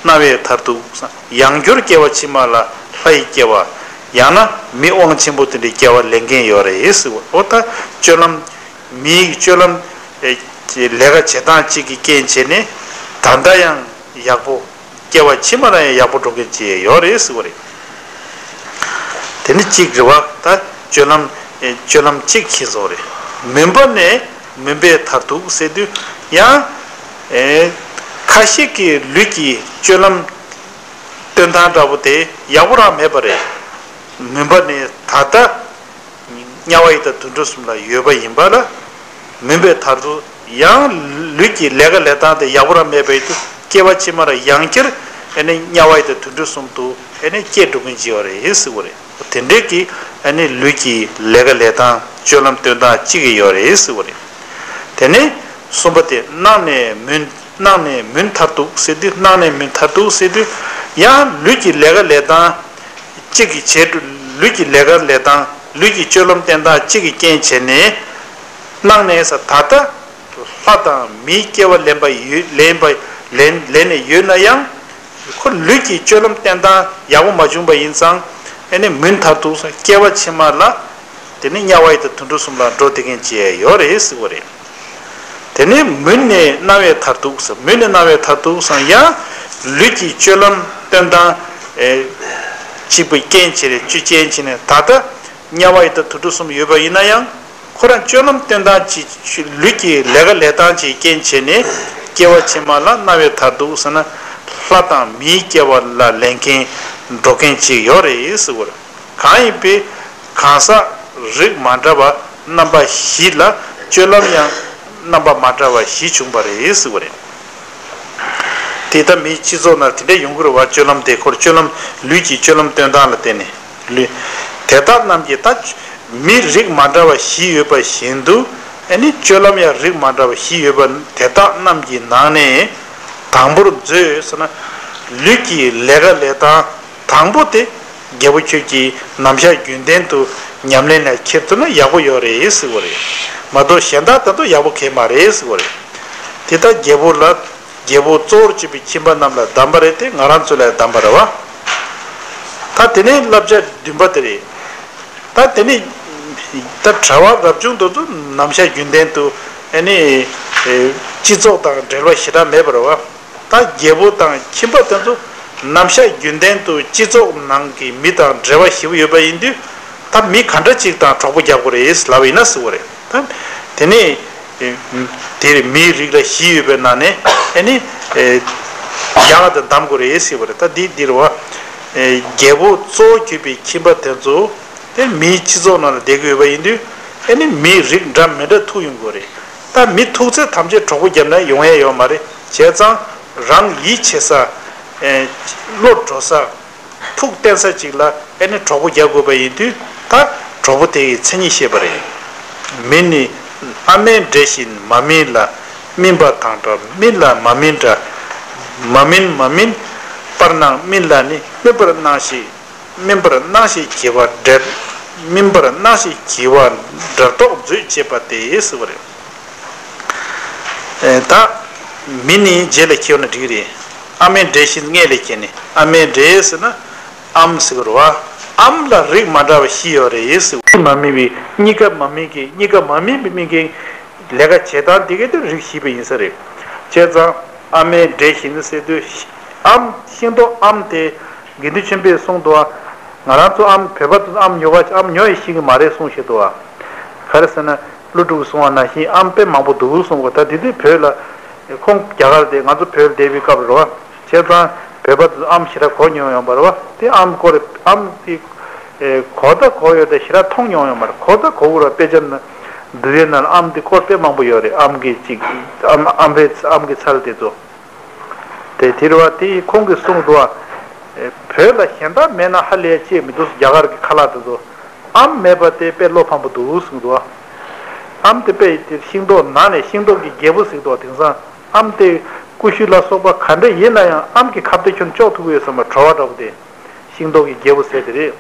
སྣང་བའི་མཐར་ཐུག་ཡང་བསྐྱར་སྐྱེ་བ་ཕྱི་མ་ལ་ལྷ་ཡི་སྐྱེ་བ། ཡང་ན་མི་དབང་ཆེན་པོ་དེ་འདྲའི་སྐྱེ་བ་ལེན་མཁན་ཡོད་རེད་ཟེར་བ། འོ་ད་སྤྱོད་ལམ། མིའི་སྤྱོད་ལམ། ཨེ་ལས་ཀ་བྱེད་སྟངས་གཅིག་གི་རྐྱེན་བྱས་ནས་ད་ལྟ་ཡང་ཡག་པོ། སྐྱེ་བ་ཕྱི་མ་ལ་ཡང་ཡག་པོ་འགྲོ་མཁན་ཅིག་ཡོད་རེད་ཟེར་བ་རེད། དེ་ནི་གཅིག་རེད་བ། ད་སྤྱོད་ལམ། ཨེ་སྤྱོད་ལམ་གཅིག་ཤེས་སོང་རེད། མུན་པ་ནས་མུན་པའི་མཐར་ཐུག་ཟེར་དུས་ཡང་། ཨེ་ཁ་ཤས་ཀྱི་ལུས་ཀྱི་སྤྱོད་ལམ་སྟོན་སྟངས་འདྲ་པོ་དེ་ཡག་པོ་རང་མེད་པ་རེད། མུན་པ་ནས་ད་ལྟ། དམྱལ་བ་ཡི་དྭགས་དུད་འགྲོ་གསུམ་ལ་ཡོད་པ་ཡིན་པ་ལ། མུན་པའི་མཐར་ཐུག་ཡང་ལུས་ཀྱི་ལས་ཀ་ལས་སྟངས་དེ་ཡག་པོ་རང་མེད་པའི་དུས། སྐྱེ་བ་ཕྱི་མར་ཡང་བསྐྱར་ཨེ་ནི་དམྱལ་བ་ཡི་དྭགས་དུད་འགྲོ་གསུམ་དུ་ཨེ་ནི་སྐྱེ་འགྲོ་མཁན་ཅིག་ཡོད་རེད་ཟེར་བ་རེད། དེ་འདྲའི་གི་ཨེ་ནི་ལུས་ཀྱི་ལས་ཀ་ལས་སྟངས། སྤྱོད་ལམ་སྟོན་སྟངས་གཅིག་གི་ཡོད་རེད་ཟེར་བ་རེད། དེ་ནས་གསུམ་པ་དེ་སྣང་ནས་མུན། སྣང་ནས་མུན་མཐར་ཐུག་ཟེར་དུས། སྣང་ནས་མུན་མཐར་ཐུག་ཟེར་དུས་ཡང་ལུས་ཀྱི་ལས་ཀ་ལས་སྟངས། གཅིག་གི་བྱེད། ལུས་ཀྱི་ལས་ཀ་ལས་སྟངས། ལུས་ཀྱི་སྤྱོད་ལམ་སྟོན་སྟངས་གཅིག་གི་རྐྱེན་བྱས་ནས། སྣང་ནས་ཟེར་ད་ལྟ་ལྷ་དང་མིའི་སྐྱེ་བ་ལེན་པ་ཡོད། ལེན་པ་ལེན་ལེན་ནས་ཡོད་ན་ཡང་། ཁོ་ལུས་ཀྱི་སྤྱོད་ལམ་སྟོན་སྟངས་ཡག་པོ་མ་བྱུང་པ་ཡིན་ཙང་། ཨེ་ནི་མུན་མཐར་ཐུག་ཟེར། སྐྱེ་བ་ཕྱི་མ་ལ་དེ་ནི་དམྱལ་བ་ཡི་དྭགས་དུད་འགྲོ་གསུམ་ལ་འགྲོ་བསྡད་མཁན་ཅིག་ཡོད་རེད་ཟེར་བ་རེད། དེ་ནས་མུན་ནས་སྣང་བའི་མཐར་ཐུག་ཟེར། མུན་ནས་སྣང་བའི་མཐར་ཐུག་ཟེར་ཡང་ལུས་ཀྱི་སྤྱོད་ལམ་སྟོན་སྟངས་ཨེ་གཅིག་པུ་རྐྱེན་བྱས་རེད། རྐྱེན་བྱས་ནས་ད་ལྟ་དམྱལ་བ་ཡི་དྭགས་དུད་འགྲོ་གསུམ་ཡོད་པ་ཡིན་ན་ཡང་། ཁོ་རང་སྤྱོད་ལམ་སྟོན་སྟངས་ཀྱི་ལུས་ཀྱི་ལས་ཀ་ལས་སྟངས་ཀྱི་རྐྱེན་བྱས་ནས་སྐྱེ་བ་ཕྱི་མ་ལ་སྣང་བའི་མཐར་ཐུག་ཟེར་ན། ལྷ་དང་མིའི་སྐྱེ་བ་ལ་ལེན་མཁན་འགྲོ་མཁན་ཅིག་ཡོད་རེད་ཟེར་བ་རེད། གང་ཡིན་པའི་གང་ཟག་རིགས་མ་འདྲ་བ་རྣམ་པ་བཞི་ལ་སྤྱོད་ལམ་ཡང་རྣམ་པ་མ་འདྲ་བ་བཞི་བྱུང་བ་རེད་ཟེར་བ་རེད། དེ་ལྟ་མིའི་སྤྱི་ཚོགས་ནང་དེ་འདྲ་ཡོང་གི་རེད་བ། སྤྱོད་ལམ་དེ་ཁོར་སྤྱོད་ལམ་ལུས་ཀྱི་སྤྱོད་ལམ་སྟོན་སྟངས་ལ་བརྟེན་ནས་ལུས། དེ་དག་རྣམས་ཀྱི་ད་མི་རིགས་མ་འདྲ་བ་བཞི་ཡོད་པ་བཞིན་དུ། ཨ་ནི་སྤྱོད་ལམ་ཡང་རིགས་མ་འདྲ་བ་བཞི་ཡོད་པ་དེ་དག་རྣམས་ཀྱི་ནང་ནས་དང་པོར་མཛོད་ཟེར་ན། ལུས་ཀྱི་ལས་ཀ་ལས་སྟངས། དང་པོ་དེ་རྒྱལ་པོ་ཁྱོད་ཀྱིས་ནམ་ཞག་རྒྱུན་ལྡན་དུ་ཉམས་ལེན་ལ་འཁྱེར་ཐུབ་ན་ཡག་པོ་ཡོད་རེད་ཟེར་བ་རེད། མ་གཏོགས་གཞན་དག་ད་དུང་ཡག་པོ་གང་ཡང་མ་རེད་ཟེར་བ་རེད། དེ་ལྟར་རྒྱལ་པོ་ལ། རྒྱལ་པོ་གཙོ་བོར་གྱུར་པའི་ཁྱིམ་པ་རྣམས་ལ་གདམས་པ་རེད་དེ། ང་རང་ཚོ་ལ་ཡང་གདམས་པ་རེད་བ། ད་དེ་ནས་བསླབ་བྱ་བདུན་པ་དེ་རེད། ད་དེ་ནས་ད་གྲྭ་པ་རབ་བྱུང་དེ་ཚོ་ནམ་ཞག་རྒྱུན་ལྡན་དུ་ཨ་ནི་སྤྱི་ཚོགས་དང་འབྲེལ་བ་ཞེ་དྲག་མེད་པ་རེད་བ། ད་རྒྱལ་པོ་དང་ཁྱིམ་པ་དེ་ཚོ་ནམ་ཞག་རྒྱུན་ལྡན་དུ་སྤྱི་ཚོགས་ནང་གི་མི་དང་འབྲེལ་བ་ཞེ་པོ་ཡོད་པ་ཡིན་དུས། ད་མི་ག་འདྲ་ཅིག་དང་གྲོགས་པོ་རྒྱག་དགོས་རེད་ལབ་ཡིན་ན་ཟེར་བ་རེད། ད་དེ་ནས་དེར་མིའི་རིགས་ལ་བཞི་ཡོད་པའི་ནང་ནས་ཨ་ནི་ཡག་དེ་གདམ་དགོས་རེད་ཟེར་བ་རེད། ད་འདི་འདིར་བ། རྒྱལ་པོ་གཙོ་བོ་གྱུར་པའི་ཁྱིམ་པ་དེ་ཚོ་དེ་མིའི་སྤྱི་ཚོགས་ནང་ལ་བསྡད་ཀྱི་ཡོད་པ་ཡིན་དུས། ཨེ་ནི་མིའི་རིགས་འདྲ་མི་འདྲ་ཐུག་ཡོང་དགོས་རེད། ད་མི་ཐུག་ཚད་ཐམས་ཅད་གྲོགས་པོ་བརྒྱབ་ན་ཡོང་ཡ་ཡོད་མ་རེད། བྱས་ཙང་རང་ཡིད་ཆེས་ས། ཨེ། བློ་འགྲོ་ས། ཐུགས་བརྟན་ས་ཅིག་ལ་ཨེ་ནི་གྲོགས་པོ་རྒྱག་དགོས་པ་ཡིན་དུས། ད་གྲོགས་པོ་དེ་ཡི་མཚན་ཉིད་ཤེས་པ་རེད། མི་ནི་ཨ་མའི་འབྲས་བཞིན་མ་སྨིན་ལ། སྨིན་པ་དང་འདྲ་སྨིན་ལ་མ་སྨིན་འདྲ། མ་སྨིན་མ་སྨིན་པར་སྣང་སྨིན་ལ་ནི། སྨིན་པར་སྣང་ཞེས། སྨིན་པར་སྣང་ཞེས་བགྱི་བ་འདྲ། སྨིན་པར་སྣང་ཞེས་བགྱི་བ་འདྲ་རྟོག་མཛོད་ཅེས་པ་སྟེ་ཟེར་བ་རེད། ཨེ། ད་མི་ནི་རྗེས་ལ་ཁྱེར་ན་འགྲིག་རེད། ཨ་མའི་འབྲས་བཞིན་སྔས་ལ་ཁྱེར་ནས། ཨ་མའི་འབྲས་ཟེར་ན་ཨམ་ཟེར་གི་རེད་བ། ཨམ་ལ་རིགས་མ་འདྲ་བ་བཞི་ཡོད་རེད་ཟེར་བ། མ་སྨིན་པའི་གཉིས་ཀ་མ་སྨིན་གྱི། གཉིས་ཀ་མ་སྨིན་པའི་སྨིན་མཁན་ལས་ཀ་བྱེད་སྟངས་དེ་གའི་དེ་རིགས་བཞི་པ་ཡིན་ས་རེད། བྱས་ཙང་ཨ་མའི་འབྲས་བཞིན་ཟེར་དུས། ཨམ། ཤིང་ཏོག་ཨམ་དེ། དགེ་འདུན་ཆོས་འཕེལ་གསུངས་འདུག་བ། ང་རང་ཚོ་ཨམ། བོད་པ་ཚོ་ཨམ་ཉོ་བ། ཨམ་ཉོ་ཡི་ཤེས་ཀྱི་མ་རེད་གསུངས་བཞག་འདུག་བ། ག་རེ་ཟེར་ན། ཀླུ་སྒྲུབ་གསུངས་པ་ནང་བཞིན་ཨམ་དཔེ་མང་པོ་འདུག་གསུངས་པ། ད་དེ་དུས་བོད་ལ། ཁོང་རྒྱ་གར་དེ། ང་ཚོ་བོད་ལ་བསྡད་པའི་སྐབས་རེད་བ། བྱས་ཙང་བོད་པ་ཚོ་ཨམ་ཞེ་དྲག་གོ་མྱོང་ཡོད་མ་རེད་བ། དེ་ཨམ་སྐོར། ཨམ་དེ། ཨེ། གོ་ད་གོ་ཡོད་དེ་ཞེ་དྲག་མཐོང་མྱོང་ཡོད་མ་རེད། གོ་ད་གོ་གི་རེད་བ། དཔེ་ཆ་ན། འདུལ་བའི་ནང་ལ་ཨམ་དེ་སྐོར་དཔེ་མང་པོ་ཡོད་རེད། ཨམ་གྱི་གཅིག་ཨམ། ཨམ་བན། ཨམ་གྱི་ཚལ་དེ་ཚོ། དེ་དེ་རེད་བ། དེ་ཁོང་གིས་གསུངས་འདུག་བ། ཨེ། བོད་ལ་གཞན་དག་མེད་ན་ཧ་ལས་ཅེས་མི་འདུག་རྒྱ་གར་གྱི་ཁ་ལག་དེ་ཚོ། ཨམ་མེད་པ་དེ་དཔེ་བློ་ཕམ་པོ་འདུག་གསུངས་འདུག་བ། ཨམ་དེ་དཔེ་དེ་ཤིང་ཏོག་ནང་ནས་ཤིང་ཏོག་གི་རྒྱལ་པོ་ཟེར་འདུག་བ། དེང་སང་ཨམ་དེ་ཀུ་ཤུ་ལ་སོགས་པ་ག་འདྲ་ཡིན་ན་ཡང་ཨམ་གྱི་ཁ་དེ་ཁྱོན་ནས་གཅོག་ཐུབ་ཀྱི་ཡོད་བསམ་པ། བྲོ་བ་འདྲ་པོ་དེ། ཤིང་ཏོག་གི་རྒྱལ་པོ་ཟེར་དེ་རེད།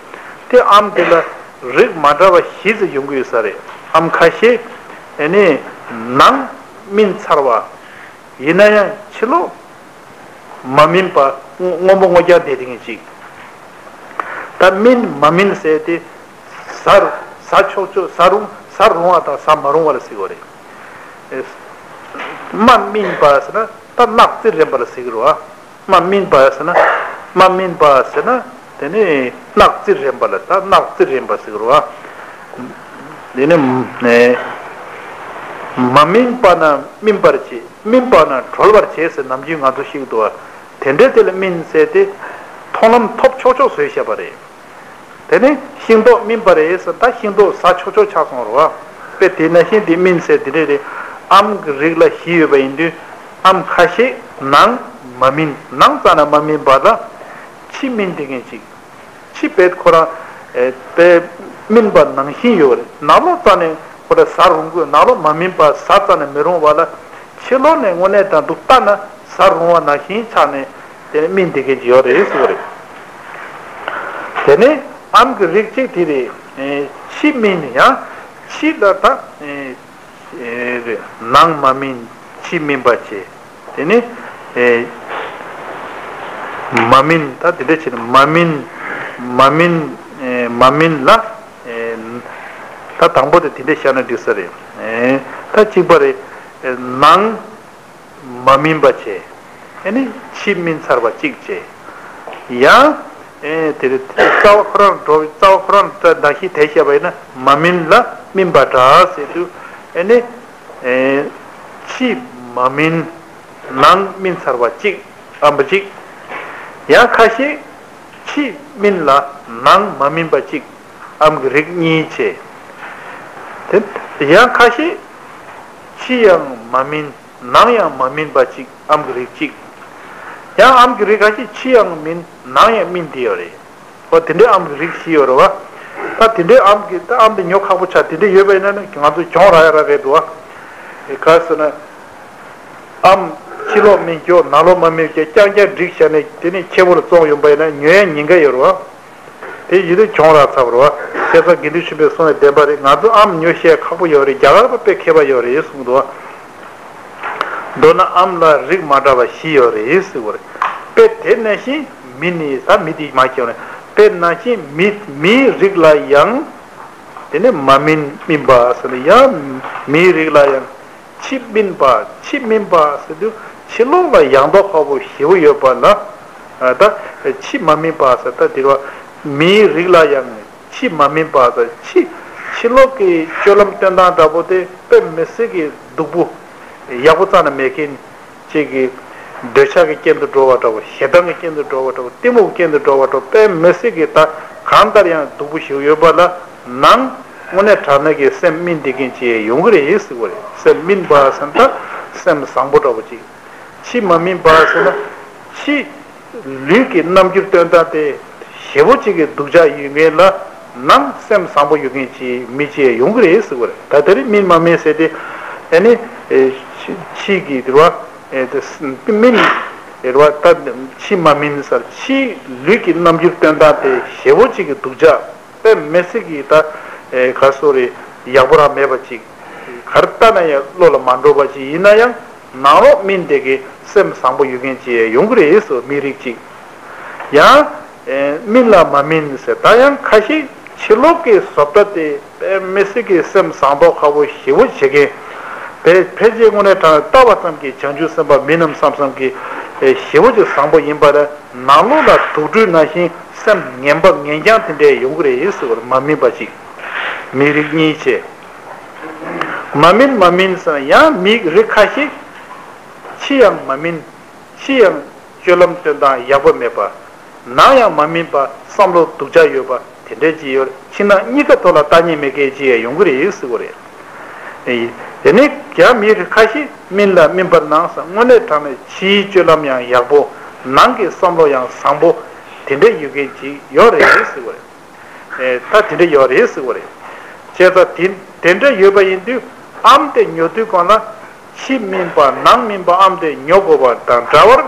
དེ་ཨམ་དེ་ལ་རིགས་མ་འདྲ་བ་བཞི་ཙམ་ཡོང་གི་ཡོད་ས་རེད། ཨམ་ཁ་ཤས། ཨེ་ནི་ནང་སྨིན་ཚར་བ། ཡིན་ན་ཡང་ཕྱི་ལོགས་མ་སྨིན་པ། སྔོན་པོ་སྔོ་རྐྱང་བསྡད་དེ་ངེས་ཅིག་ད་སྨིན་མ་སྨིན་ཟེར་དེ། ཟ། ཟ་ཆོག་ཆོག་ཟ་རུང་། ཟ་རུང་བ་དང་ཟ་མ་རུང་བ་ལ་ཟེར་གྱི་ཡོད་རེད། ཨེ། མ་སྨིན་པ་ཟེར་ན་ད་རྣག་རྩི་རན་པ་ལ་ཟེར་གྱི་རེད་བ། མ་སྨིན་པ་ཟེར་ན། མ་སྨིན་པ་ཟེར་ན་དེ་ནི་རྣག་རྩི་རན་པ་ལ། ད་རྣག་རྩི་རན་པ་ཟེར་གྱི་རེད་བ། དེ་ནི། ཨེ། མ་སྨིན་པ་ན་སྨིན་པར་བྱེད། སྨིན་པ་ན་གྲོལ་བར་བྱེད་ཟེར་ནམ་རྒྱུན་ང་ཚོ་ཤེས་ཀྱི་འདུག་བ། དེ་འདྲའི་དེ་ལ་སྨིན་ཟེར་ཏེ། མཐོང་ལམ་ཐོབ་ཆོག་ཆོག་བཟོས་བཞག་པ་རེད། དེ་ནི་ཤིང་ཏོག་སྨིན་པ་རེད་ཟེར། ད་ཤིང་ཏོག་ཟ་ཆོག་ཆོག་ཆགས་སོང་རེད་བ། དཔེ་དེ་ནང་བཞིན་དེ་སྨིན་ཟེར་དེ་འདྲ་རེད། ཨམ་གྱི་རིགས་ལ་བཞི་ཡོད་པ་ཡིན་དུས། ཨམ་ཁ་ཤས་ནང་མ་སྨིན། ནང་རྩ་ནས་མ་སྨིན་པ་ལ་ཕྱི་སྨིན་དེ་ངེས་ཅིག་ཕྱི་དཔེ་ཁོ་རང་། ཨེ། དཔེ་སྨིན་པ་ནང་བཞིན་ཡོད་རེད། ནང་ལོགས་རྩ་ནས་ཁོ་རང་ཟ་རུང་གི། ནང་ལོགས་མ་སྨིན་པ་ཟ་རྩ་ནས་མི་རུང་བ་ལ། ཕྱི་ལོགས་ནས་དངོས་གནས་དང་སྡུག་ལྟ་ན་ཟ་རུང་བ་ནང་བཞིན་ཆགས་ནས་དེ་ནས་སྨིན་བསྡད་མཁན་ཅིག་ཡོད་རེད་ཟེར་བ་རེད། དེ་ནས་ཨམ་གྱི་རིགས་གཅིག་དེ་རེད། ཨེ། ཕྱི་སྨིན། ཡང་ཕྱི་ལ་ད། ཨེ། ཨེ། ནང་མ་སྨིན་ཕྱི་སྨིན་པ་བྱེད། དེ་ནི། ཨེ། མ་སྨིན། ད་དེ་འདྲ་བྱས་ནས་མ་སྨིན། མ་སྨིན། ཨེ། མ་སྨིན་ལ། ཨེ། ད་དང་པོ་དེ་དེ་འདྲ་བཞག་ན་འགྲིག་ས་རེད། ཨེ། ད་གཅིག་པ་རེད། ཨེ། ནང་མ་སྨིན་པ་བྱས། ཨེ་ནི་ཕྱི་སྨིན་ཚར་བ་གཅིག་བྱས། ཡང་། ཨེ། དེ་རེད། རྩ་བ་ཁོ་རང་འགྲོ། རྩ་བ་ཁོ་རང་འདྲ་ཞིག་དེ་བཤད་པ་ཡིན་ན། མ་སྨིན་ལ་སྨིན་པ་འདྲ་ཟེར་དུས། ཨེ་ནི། ཨེ། ཕྱི་མ་སྨིན། ནང་སྨིན་ཚར་བ་གཅིག་ཨམ་པ་གཅིག་ཡང་ཁ་ཤས་ཕྱི་སྨིན་ལ་ནང་མ་སྨིན་པ་གཅིག་ཨམ་གྱི་རིགས་གཉིས་བྱས། དེ་ཡང་ཁ་ཤས་ཕྱི་ཡང་མ་སྨིན། ནང་ཡང་མ་སྨིན་པ་གཅིག་ཨམ་གྱི་རིགས་གཅིག་ཡང་ཨམ་གྱི་རིགས་ཁ་ཤས་ཕྱི་ཡང་སྨིན། ནང་ཡང་སྨིན་དེ་ཡོད་རེད། ཨོ། དེ་འདྲའི་ཨམ་གྱི་རིགས་བཞི་ཡོད་རེད་བ། ད་དེ་འདྲའི་ཨམ་གྱི། ད་ཨམ་དེ་ཉོ་ཁག་པོ་ཆགས། དེ་འདྲ་ཡོད་པ་ཡིན་ན་ནི་ང་ཚོ་གྱོང་རག་ཡ་རག་གི་འདུག་བ། ག་རེ་ཟེར་ན། ཨམ་ཕྱི་ལོགས་སྨིན་རྒྱུ་ནང་ལོགས་མ་སྨིན་རྒྱུ་རྐྱང་རྐྱང་བསྒྲིགས་བཞག་ནས་དེ་ནས་ཁྱེད་པོ་ལ་བཙོང་ཡོང་པ་ཡིན་ན་ཉོ་ཡ་ཉེན་ཁ་ཡོད་རེད་བ། དེ་ཡིན་དུས་གྱོང་རག་ཚར་བ་རེད་བ། བྱས་ཙང་དགེ་འདུན་ཆོས་འཕེལ་གསུང་བའི་བདེན་པ་རེད། ང་ཚོ་ཨམ་ཉོ་ཤེས་ཁག་པོ་ཡོད་རེད། རྒྱ་གར་པ་དཔེ་མཁས་པ་ཡོད་རེད་གསུངས་འདུག་བ། མདོར་ན་ཨམ་ལ་རིགས་མ་འདྲ་བ་བཞི་ཡོད་རེད་ཟེར་བ་རེད། དཔེ་དེ་ནང་བཞིན་མི་ནི། ད་མི་དེ་མ་ཁྱེར་ནས། དཔེ་ནང་བཞིན་མི། མིའི་རིགས་ལ་ཡང་དེ་ནི་མ་སྨིན། སྨིན་པ་ཟེར་ན་ཡང་མིའི་རིགས་ལ་ཡང་ཕྱི་སྨིན་པ། ཕྱི་སྨིན་པ་ཟེར་དུས་ཕྱི་ལོགས་ལ་ཡང་དག་ཁོག་པོ་ཞེ་པོ་ཡོད་པ་ལ། ཨ། ད་ཕྱི་མ་སྨིན་པ་ཟེར། ད་དེ་རུ་མིའི་རིགས་ལ་ཡང་ཕྱི་མ་སྨིན་པ་ཟེར། ཕྱི། ཕྱི་ལོགས་ཀྱི་སྤྱོད་ལམ་སྟོན་སྟངས་འདྲ་པོ་དེ་དཔེ་མི་སྲིད་ཀྱི་སྡུག་པོ། ཡག་པོ་རྩ་ནས་མེད་མཁན་ཅིག་གི། འདོད་ཆགས་ཀྱི་རྐྱེན་དུ་འགྲོ་བ་འདྲ་པོ། ཞེ་སྡང་གི་རྐྱེན་དུ་འགྲོ་བ་འདྲ་པོ། གཏི་མུག་གི་རྐྱེན་དུ་འགྲོ་བ་འདྲ་པོ། དཔེ་མི་སྲིད་ཀྱི་ད་གང་ལྟར་ཡང་སྡུག་པོ་ཞིག་ཡོད་པ་ལ། ནང་ དངོས་གནས་དྲང་གནས་ཀྱི་སེམས་སྨིན་བསྡད་མཁན་ཅིག་ཡོང་གི་རེད་ཟེར་གི་རེད། སེམས་སྨིན་པ་ཟེར་ན་ད་སེམས་བཟང་པོ་འདྲ་པོ་ཅིག་ཕྱི་མ་སྨིན་པ་ཟེར་ན་ཕྱི་ལུས་ཀྱི་རྣམ་འགྱུར་སྟོན་སྟངས་དེ་ཞེ་པོ་ཅིག་གི་སྡུག་ཅག་ཡོད་མཁན་ལ་ནང་སེམས་བཟང་པོ་ཡོད་མཁན་ཅིག་མི་ཅིག་ཡོང་གི་རེད་ཟེར་གི་རེད། ད་དེ་རིང་སྨིན་མ་སྨིན་ཟེར་དེ་ཨ་ནི་ཕྱི་གི་དེ་རེད་བ། སྨིན་རེད་བ། ད་ཕྱི་མ་སྨིན་ཟེར་ཕྱི་ལུས་ཀྱི་རྣམ་འགྱུར་སྟོན་སྟངས་དེ་ཞེ་པོ་ཅིག་གི་སྡུག་ཅག་དཔེ་མི་སྲིད་ཀྱི་ད་ག་སོ་རེ་ཡག་པོ་རང་མེད་པ་ཅིག་གར་ལྟ་ན་ཡང་བློ་ལ་མ་འགྲོ་བ་ཅིག་ཡིན་ན་ཡང་ནང་ལོགས་སྨིན་དེ་གི་སེམས་བཟང་པོ་ཡོད་མཁན་ཅིག་ཡོང་གི་རེད་ཟེར། མི་རིགས་ཅིག་ཡང་སྨིན་ལ་མ་སྨིན་ཟེར། ད་ཡང་ཁ་ཤས་ཕྱི་ལོགས་ཀྱི་བཟོ་ལྟ་དེ་དཔེ་མི་སྲིད་ཀྱི་སེམས་བཟང་པོ་ཁ་པོ་ཞེ་པོ་བྱེད་མཁན་དཔེ་ཕལ་ཆེར་དངོས་གནས་དྲང་བལྟ་བ་ཙམ་གྱིས་བྱང་ཆུབ་སེམས་དཔའ་མིན་ནམ་བསམ་བསམ་གྱི་ཞེ་པོ་ཅིག་བཟང་པོ་ཡིན་པ་རེད། ནང་ལོགས་ལ་དུག་སྦྲུལ་ནང་བཞིན་སེམས་ངན་པ་ངན་རྐྱང་དེ་འདྲས་ཡོང་གི་རེད་ཟེར་བར་མ་སྨིན་པ་ཅིག་མི་རིགས་གཉིས་བྱས། མ་སྨིན་མ་སྨིན་ཟེར་ན་ཡང་མི་རིགས་ཁ་ཤས་ཕྱི་ཡང་མ་སྨིན། ཕྱི་ཡང་སྤྱོད་ལམ་སྟོན་སྟངས་ཡག་པོ་མེད་པ། ནང་ཡང་མ་སྨིན་པ། བསམ་བློ་སྡུག་ཅག་ཡོད་པ་དེ་འདྲས་ཅིག་ཡོད། ཕྱི་ནང་གཉིས་ཀ་ཐོག་ལ་ལྟ་ཉན་མེད་མཁན་ཅིག་ཡང་ཡོང་གི་རེད་ཟེར་གི་རེད། དེ་ནས་ཡང་མི་རིགས་ཁ་ཤས་སྨིན་ལ་སྨིན་པར་སྣང་ཟེར། དངོས་གནས་དྲང་གནས་ཕྱིའི་སྤྱོད་ལམ་ཡང་ཡག་པོ། ནང་གི་བསམ་བློ་ཡང་བཟང་པོ་དེ་འདྲས་ཡོད་མཁན་ཅིག་ཡོད་རེད་ཟེར་གི་རེད། ད་དེ་འདྲ་ཡོད་རེད་ཟེར་བ་རེད། བྱས་ཙང་དེ་དེ་འདྲ་ཡོད་པ་ཡིན་དུས་ཨམ་དེ་ཉོ་དུས་སྒང་ལ་ཕྱི་སྨིན་པ་ནང་སྨིན་པ་ཨམ་དེ་ཉོ་དགོས་པ་དང་འདྲ་བར།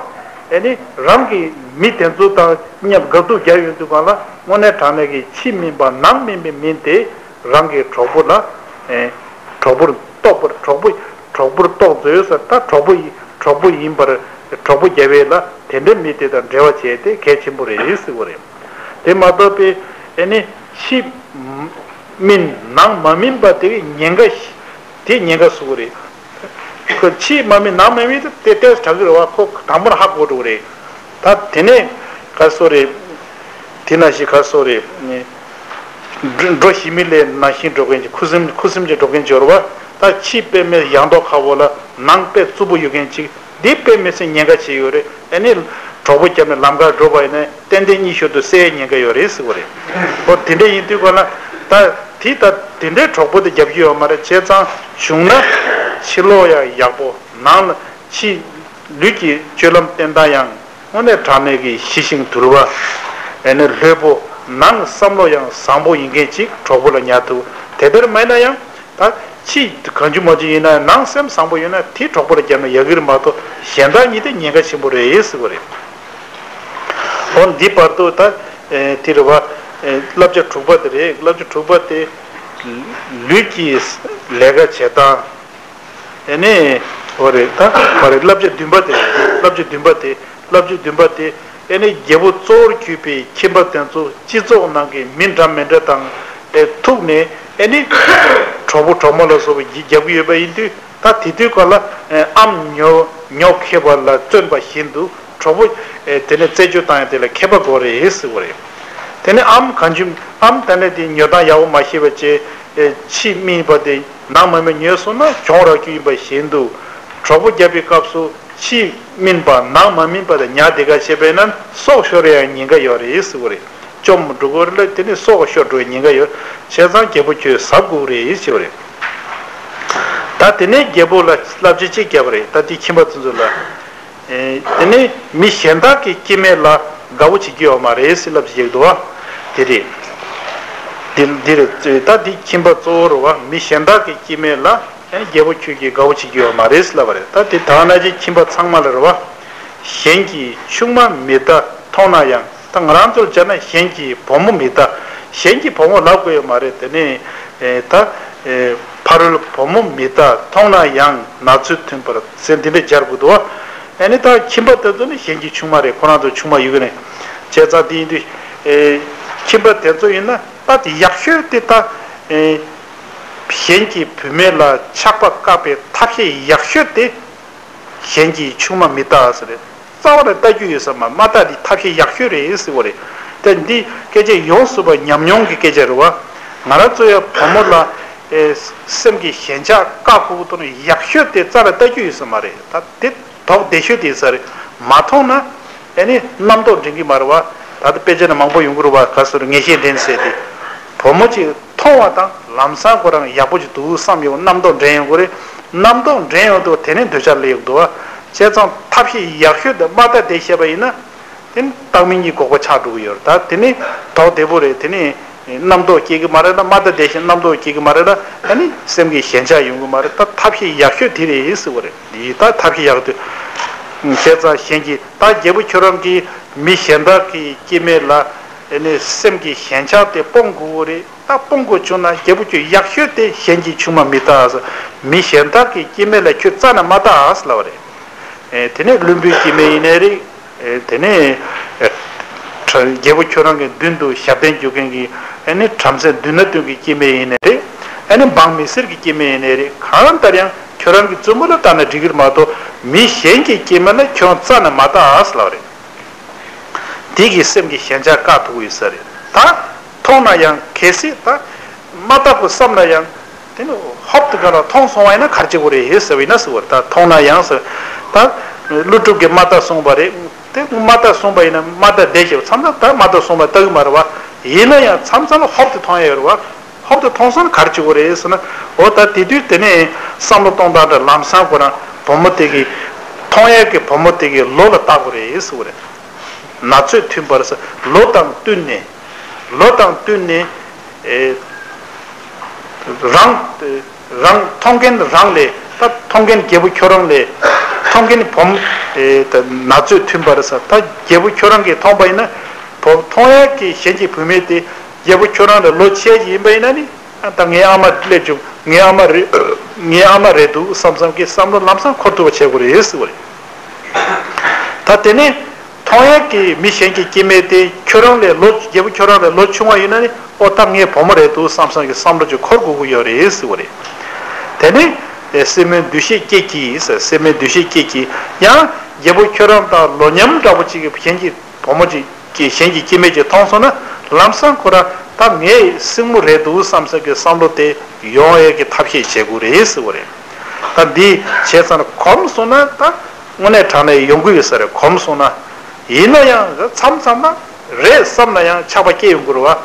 ཨེ་ནི་རང་གི་མི་དེ་ཚོ་དང་མཉམ་དགའ་སྡུག་རྒྱག་ཡོང་དུས་སྒང་ལ་དངོས་གནས་དྲང་གནས་ཀྱི་ཕྱི་སྨིན་པ་ནང་སྨིན་པའི་མི་དེ་རང་གི་གྲོགས་པོ་ལ་ཨེ་གྲོགས་པོར་གཏོགས་པར་གྲོགས་པོ་གྲོགས་པོར་གཏོགས་མཛོད་ཟེར། ད་གྲོགས་པོ་ཡི་གྲོགས་པོ་ཡིན་པར་གྲོགས་པོ་རྒྱབ་པས་ལ་དེ་འདྲའི་མི་དེ་དང་འབྲེལ་བ་བྱས་ཏེ་གལ་ཆེན་པོ་རེད་ཟེར་བ་རེད། དེ་མ་གཏོགས་པའི་ཨེ་ནི་ཕྱི་སྨིན་ནང་མ་སྨིན་པ་དེ་གི་ཉེན་ཁ་ཞིག་དེ་ཉེན་ཁ་ཟེར་གི་རེད། ཁོ་ཕྱི་མ་སྨིན་ནང་མ་སྨིན་དེ་ཏོག་ཙམ་དྲག་གི་རེད་བ། ཁོ་དང་པོར་ཧ་གོ་འགྲོ་གི་རེད། ད་དེ་ནས་ག་སོ་རེད། དེ་ན་ཞིག་ག་སོ་རེད། འགྲོ་ཞི་མི་ལས་ན་ཤིང་འགྲོ་མཁན་གྱི་ཁུ་སིམ་ཁུ་སིམ་གྱི་འགྲོ་མཁན་འབྱོར་བ། ད་ཕྱི་དཔེ་མེད་ཡང་ཐོག་ཁ་བོ་ལ་ནང་དཔེ་རྩུབ་པོ་ཡོད་མཁན་ཅིག་འདི་དཔེ་མི་སྲིད་ཉེན་ཁ་ཆེ་ཡོད་རེད། ཨ་ནི་གྲོགས་པོ་རྒྱབ་ནས་ལམ་ཁར་འགྲོ་བ་ཡིན་ན་ཏན་ཏན་གཉིད་ཤོར་དུས་བསད་ཉེན་ཁ་ཡོད་རེད་ཟེར་བ་རེད། ཨོ་དེ་འདྲ་ཡིན་དུས་ག་ལ་ད་དེ་ད་དེ་འདྲའི་གྲོགས་པོ་དེ་རྒྱབ་ཀྱི་ཡོད་མ་རེད། བྱས་ཙང་བྱུང་ན་ཕྱི་ལོགས་ཡང་ཡག་པོ་ནང་ལ་ཕྱི་ལུས་ཀྱི་སྤྱོད་ལམ་བསྟེན་སྟངས་ཡང་དངོས་གནས་དྲང་གནས་ཀྱི་ཞི་ཞིང་དུལ་བ། ཨེ་ནི་ལྷོད་པོ། ནང་བསམ་བློ་ཡང་བཟང་པོ་ཡིན་མཁན་ཅིག་གྲོགས་པོ་ལ་ཉར་ཐུབ། དེ་ལྟར་མ་ཡིན་ན་ཡང་ད་ཕྱི་གང་བྱུང་མང་བྱུང་ཡིན་ན་ནང་སེམས་བཟང་པོ་ཡོད་ན་དེ་གྲོགས་པོ་ལ་བརྒྱབ་ན་ཡག་གི་རེད་མ་གཏོགས་གཞན་དག་གཉིས་དེ་ཉེན་ཁ་ཆེན་པོ་རེད་ཟེར་བ་རེད། འོ་འདི་བར་དུ་ད་ཨེ་དེ་རེད་བ། ཨེ་བསླབ་བྱ་དྲུག་པ་དེ་རེད། བསླབ་བྱ་དྲུག་པ་དེ་ལུས་ཀྱི་ལས་ཀ་བྱེད་སྟངས། ཨེ་ནི། འོ་རེད་ད། མ་རེད། བསླབ་བྱ་བདུན་པ་དེ་རེད། བསླབ་བྱ་བདུན་པ་དེ། བསླབ་བྱ་བདུན་པ་དེ། ཨེ་ནི་རྒྱལ་པོ་གཙོ་བོར་གྱུར་པའི་ཁྱིམ་པ་དེ་ཚོ་སྤྱི་ཚོགས་ནང་གི་མི་འདྲ་མི་འདྲ་དང་ཨེ་ཐུག་ནས་ཨེ་ནི། གྲོགས་པོ་གྲོགས་མོ་ལ་སོགས་པ་ཡིད་རྒྱབ་ཀྱི་ཡོད་པ་ཡིན་དུས་ད་དེ་དུས་སྐབས་ལ་ཨེ་ཨམ་ཉོ་ཉོ་མཁས་པ་ལ་བརྩོན་པ་བཞིན་དུ། གྲོགས་པོ་ཨེ་དེ་ནས་རྩད་གཅོད་བཏང་ཡ་དེ་ལ་མཁས་པ་དགོས་རེད་ཟེར་བ་རེད། དེ་ནས་ཨམ་གང་བྱུང་ཨམ་ད་ནས་དེ་ཉོ་སྟངས་ཡག་པོ་མ་ཤེས་པ་བྱས་ཨེ་ཕྱི་སྨིན་པ་དེ་ནང་མ་སྨིན་ཉོས་སོང་ན་གྱོང་རག་རྒྱུ་ཡིན་པ་བཞིན་དུ། གྲོགས་པོ་རྒྱབ་པའི་སྐབས་སུ་ཕྱི་སྨིན་པ་ནང་མ་སྨིན་པ་དེ་ཉར་དེ་ག་བྱས་པས་ན་སྲོག་ཤོར་ཡ་ཉེན་ཁ་ཡོད་རེད་ཟེར་བ་རེད། བཅོམ་འགྲོ་གི་རེད་ལ་དེ་ནས་སྲོག་ཤོར་འགྲོ་བའི་ཉེན་ཁ་ཡོད། བྱས་ཙང་རྒྱལ་པོ་ཁྱོད་གཟབ་དགོས་རེད་ཟེར་བ་རེད། ད་དེ་ནས་རྒྱལ་པོ་ལ་བསླབ་བྱ་གཅིག་བརྒྱབ་པ་རེད། ད་དེ་ཁྱིམ་པ་ཚོ་ཚོ་ལ། ཨེ་དེ་ནས་མི་གཞན་དག་གི་སྐྱེ་དམན་ལ་དགའ་བོ་བྱེད་ཀྱི་ཡོད་མ་རེད་ཟེར་ལབ་ཅིག་འདུག་བ། དེ་རེད། འདི་འདི་རེད། ད་འདི་ཁྱིམ་པ་གཙོ་བོ་རེད་བ། མི་གཞན་དག་གི་སྐྱེ་དམན་ལ་ཨེ་རྒྱལ་པོ་ཁྱོད་ཀྱིས་དགའ་བོ་བྱེད་ཀྱི་ཡོད་མ་རེད་ཟེར་ལབ་པ་རེད། ད་དེ་དག་ན་ཅིག་ཁྱིམ་པ་ཚང་མ་ལ་རེད་བ། གཞན་གྱི་ཆུང་མ་མི་རྟག་མཐོང་ན་ཡང་། ད་ང་རང་ཚོར་བྱས་ན་གཞན་གྱི་བུ་མོ་མི་རྟག་གཞན་གྱི་བུ་མོ་ལབ་དགོས་ཡོད་མ་རེད། དེ་ནས་ཨེ་ད་ཨེ་ཕ་རོལ་བུ་མོ་མི་རྟག་མཐོང་ན་ཡང་ན་ཚོད་མཐུན་པར་ཟེར་འདི་འདྲ་སྦྱར་དགོས་འདུག་བ། ཨ་ནི་ད་ཁྱིམ་པ་དེ་ཚོ་ནི་གཞན་གྱི་ཆུང་མ་རེད། ཁོ་རང་ཚོ་ཆུང་མ་ཡོད་གི་རེད། བྱས་ཙང་དེ་ཡིན་དུས་ཨེ་ཁྱིམ་པ་དེ་ཚོ་ཡིན་ན་ད་དེ་ཡག་ཤོས་དེ་ད་ཨེ་གཞན་གྱི་བུད་མེད་ལ་ཆགས་པ་བཀག་པའི་ཐབས་ཤེས་ཡག་ཤོས་དེ། གཞན་གྱི་ཆུང་མ་མི་རྟག་ཟེར་རེད། རྩ་བ་ནས་ལྟ་རྒྱུ་ཡོད་ས་མ་མ་རྟག་འདི་ཐབས་ཤེས་ཡག་ཤོས་རེད་ཟེར་བ་རེད། ད་འདི་སྐད་ཆ་ཡོངས་སུ་པ་ཉམས་མྱོང་གི་སྐད་ཆ་རེད་བ། ང་རང་ཚོ་ཡང་བུ་མོ་ལ་ཨེ་སེམས་ཀྱི་ཞེན་ཆགས་བཀག་ཁུག་ཐོག་ནས་ཡག་ཤོས་དེ་རྩ་ལ་ལྟ་རྒྱུ་ཡོད་ས་མ་རེད། ད་དེ་དོག་བདེ་ཤོས་དེ་ས་རེད། མ་མཐོང་ན་ཨེ་ནི་རྣམ་རྟོག་འདྲེན་གྱི་མ་རེད་བ། ད་ལྟ་དཔེ་ཆ་ནས་མང་པོ་ཡོང་གི་རེད་བ། ག་ཟེར་ངེས་ཤེས་འདྲེན་ཟེར་དེ། བུ་མོ་ཅིག་མཐོང་བ་དང་ལམ་སང་ཁོ་རང་ཡག་པོ་ཅིག་འདུག་བསམ་ཡོང་། རྣམ་རྟོག་འདྲེན་ཡོང་གི་རེད། རྣམ་རྟོག་འདྲེན་ཡོང་དུས་དེ་ནས་འདོད་ཆགས་སླེབས་ཡོང་གི་འདུག་བ། བྱས་ཙང་ཐབས་ཤེས་ཡག་ཤོས་དེ་མ་བལྟ་བསྡད་བྱས་པ་ཡིན་ན། དེ་ནི་བཏང་སྨན་གྱི་འགོག་པ་ཆགས་འགྲོ་གི་ཡོད་རེད། ད་དེ་ནི་དོགས་བདེ་པོ་རེད། དེ་ནི་རྣམ་རྟོག་སྐྱེ་གི་མ་རེད་ལ། མ་བལྟ་བསྡད་བཞིན་རྣམ་རྟོག་སྐྱེ་གི་མ་རེད་ལ། ཨ་ནི་སེམས་ཀྱི་ཞེན་ཆགས་ཡོང་གི་མ་རེད། ད་ཐབས་ཤེས་ཡག་ཤོས་དེ་རེད་ཟེར་བ་རེད། འདི་ད་ཐབས་ཤེས་ཡག་དུས། བྱས་ཙང་གཞན་གྱིས་ད་རྒྱལ་པོ་ཁྱོད་རང་གིས་མི་གཞན་དག་གི་སྐྱེ་དམན་ལ་ཨ་ནི་སེམས་ཀྱི་ཞེན་ཆགས་དེ་སྤོང་དགོས་རེད། ད་སྤོང་དགོས་བྱུང་ན་རྒྱལ་པོ་ཁྱོད་ཡག་ཤོས་དེ་གཞན་གྱི་ཆུང་མ་མི་ལྟ་ཟེར། མི་གཞན་དག་གི་སྐྱེ་དམན་ལ་ཁྱོད་རྩ་ནས་མ་ལྟ་ཟེར་ལབ་པ་རེད། ཨེ། དེ་ནས་བློན་པོའི་སྐྱེ་དམན་ཡིན་ནའི་རེད། ཨེ། དེ་ནས། ཨེ། གྲ། རྒྱལ་པོ་ཁྱོད་རང་གི་མདུན་དུ་ཞབས་བརྟན་རྒྱུག་མཁན་གྱི་ཨ་ནི་བྲམ་ཟེ་མདུན་ན་སྟོན་གྱི་སྐྱེ་དམན་ཡིན་ནའི་རེད། ཨ་ནི་འབངས་མི་སེར་གྱི་སྐྱེ་དམན་ཡིན་ནའི་རེད། གང་ལྟར་ཡང་ཁྱོད་རང་གི་བཙུན་མོ་ལ་ལྟ་ན་འགྲིག་གི་རེད་མ་གཏོགས་མི་གཞན་གྱི་སྐྱེ་དམན་ལ་ཁྱོད་རྩ་ནས་མ་ལྟ་ཟེར་ལབ་པ་རེད། དེ་གི་སེམས་ཀྱི་ཞེན་ཆགས་བཀག་ཐུབ་ཀྱི་ཡོད་ས་རེད། ད་མཐོང་ན་ཡང་གལ་སྲིད་ད་མ་བལྟ་དགོས་བསམ་ན་ཡང་། དེ་ནི་ཧོབ་ཏེ་ག་ལ་མཐོང་སོང་བ་ཡིན་ན་ག་རེ་བྱེད་དགོས་རེད་ཟེར་བ་ཡིན་ན་ཟེར་བ་རེད། ད་མཐོང་ན་ཡང་ཟེར། ད་ཀླུ་སྒྲུབ་ཀྱིས་མ་བལྟ་གསུངས་པ་རེད། དེ་མ་བལྟ་གསུངས་པ་ཡིན་ན་མ་བལྟ་བསྡད་བྱས་མཚམས་མཚམས་ད་མ་བལྟ་གསུངས་པ་ལྟ་གི་མ་རེད་བ། ཡིན་ན་ཡང་མཚམས་མཚམས་ལ་ཧོབ་ཏེ་མཐོང་ཡ་ཡོད་རེད་བ། ཧོབ་ཏེ་མཐོང་སོང་ན་ག་རེ་བྱེད་དགོས་རེད་ཟེར་ན། འོ་ད་དེ་དུས་དེ་ནས་བསམ་བློ་གཏོང་སྟངས་འདྲ། ལམ་སང་ཁོ་རང་བུ་མོ་དེ་གི། མཐོང་ཡས་ཀྱི་བུ་མོ་དེ་གི་ལོ་ལ་བལྟ་དགོས་རེད་ཟེར་བ་རེད། ན་ཚོད་མཐུན་པར་ཟེར། ལོ་དང་བསྟུན་ནས། ལོ་དང་བསྟུན་ནས། ཨེ། རང་། རང་མཐོང་མཁན་རང་ལས། ད་མཐོང་མཁན་རྒྱལ་པོ་ཁྱོད་རང་ལས། མཐོང་མཁན་བུ་མོ། ཨེ། ད་ན་ཚོད་མཐུན་པར་ཟེར། ད་རྒྱལ་པོ་ཁྱོད་རང་གིས་མཐོང་པ་ཡིན་ན། བུ། མཐོང་ཡས་ཀྱི་གཞན་གྱི་བུད་མེད་དེ་རྒྱལ་པོ་ཁྱོད་རང་ལས་ལོ་ཆེ་ཞིག་ཡིན་པ་ཡིན་ན་ནི། ཨ། ད་ངའི་ཨ་མ་སླེབས་བྱུང་། ངའི་ཨ་མ་རེད། ངའི་ཨ་མ་རེད་འདུག་བསམ་བསམ་གྱི་བསམ་བློ་ལམ་སང་འཁོར་ཐུབ་པ་བྱེད་དགོས་རེད་ཟེར་བ་རེད། ད་དེ་ནས་མཐོང་ཡས་ཀྱི་མི་གཞན་གྱི་སྐྱེ་དམན་དེ་ཁྱོད་རང་ལས་ལོ། རྒྱལ་པོ་ཁྱོད་རང་ལས་ལོ་ཆུང་བ་ཡིན་ན་ནི། ཨོ་ད་ངའི་བུ་མོ་རེད་འདུག་བསམ་བསམ་གྱི་བསམ་བློ་ཅིག་འཁོར་དགོས་ཀྱི་ཡོད་རེད་ཟེར་བ་རེད། དེ་ནས། ཨེ། སྲས་མོའི་འདུ་ཤེས་སྐྱེད་ཀྱིས་ཟེར། སྲས་མོའི་འདུ་ཤེས་སྐྱེད་ཀྱིས། ཡང་རྒྱལ་པོ་ཁྱོད་རང་དང་ལོ་མཉམ་འདྲ་པོ་ཅིག་གི་གཞན་གྱི་བུ་མོ་ཅིག་གི། གཞན་གྱི་སྐྱེ་དམན་ཅིག་མཐོང་སོང་ན། ལམ་སང་ཁོ་རང་ད་ངའི་སྲིང་མོ་རེད་འདུག་བསམ་བསམ་གྱི་བསམ་བློ་དེ་ཡོང་ཡས་ཀྱི་ཐབས་ཤེས་བྱེད་དགོས་རེད་ཟེར་བ་རེད། ད་འདི་བྱས་ཙང་གོམས་སོང་ན་ད་དངོས་གནས་དྲང་གནས་ཡོང་གི་ཡོད་ས་རེད། གོམས་སོང་ན། ཡིན་ན་ཡང་མཚམས་མཚམས་ན་རེད་བསམ་ན་ཡང་ཆགས་པ་སྐྱེ་ཡོང་གི་རེད་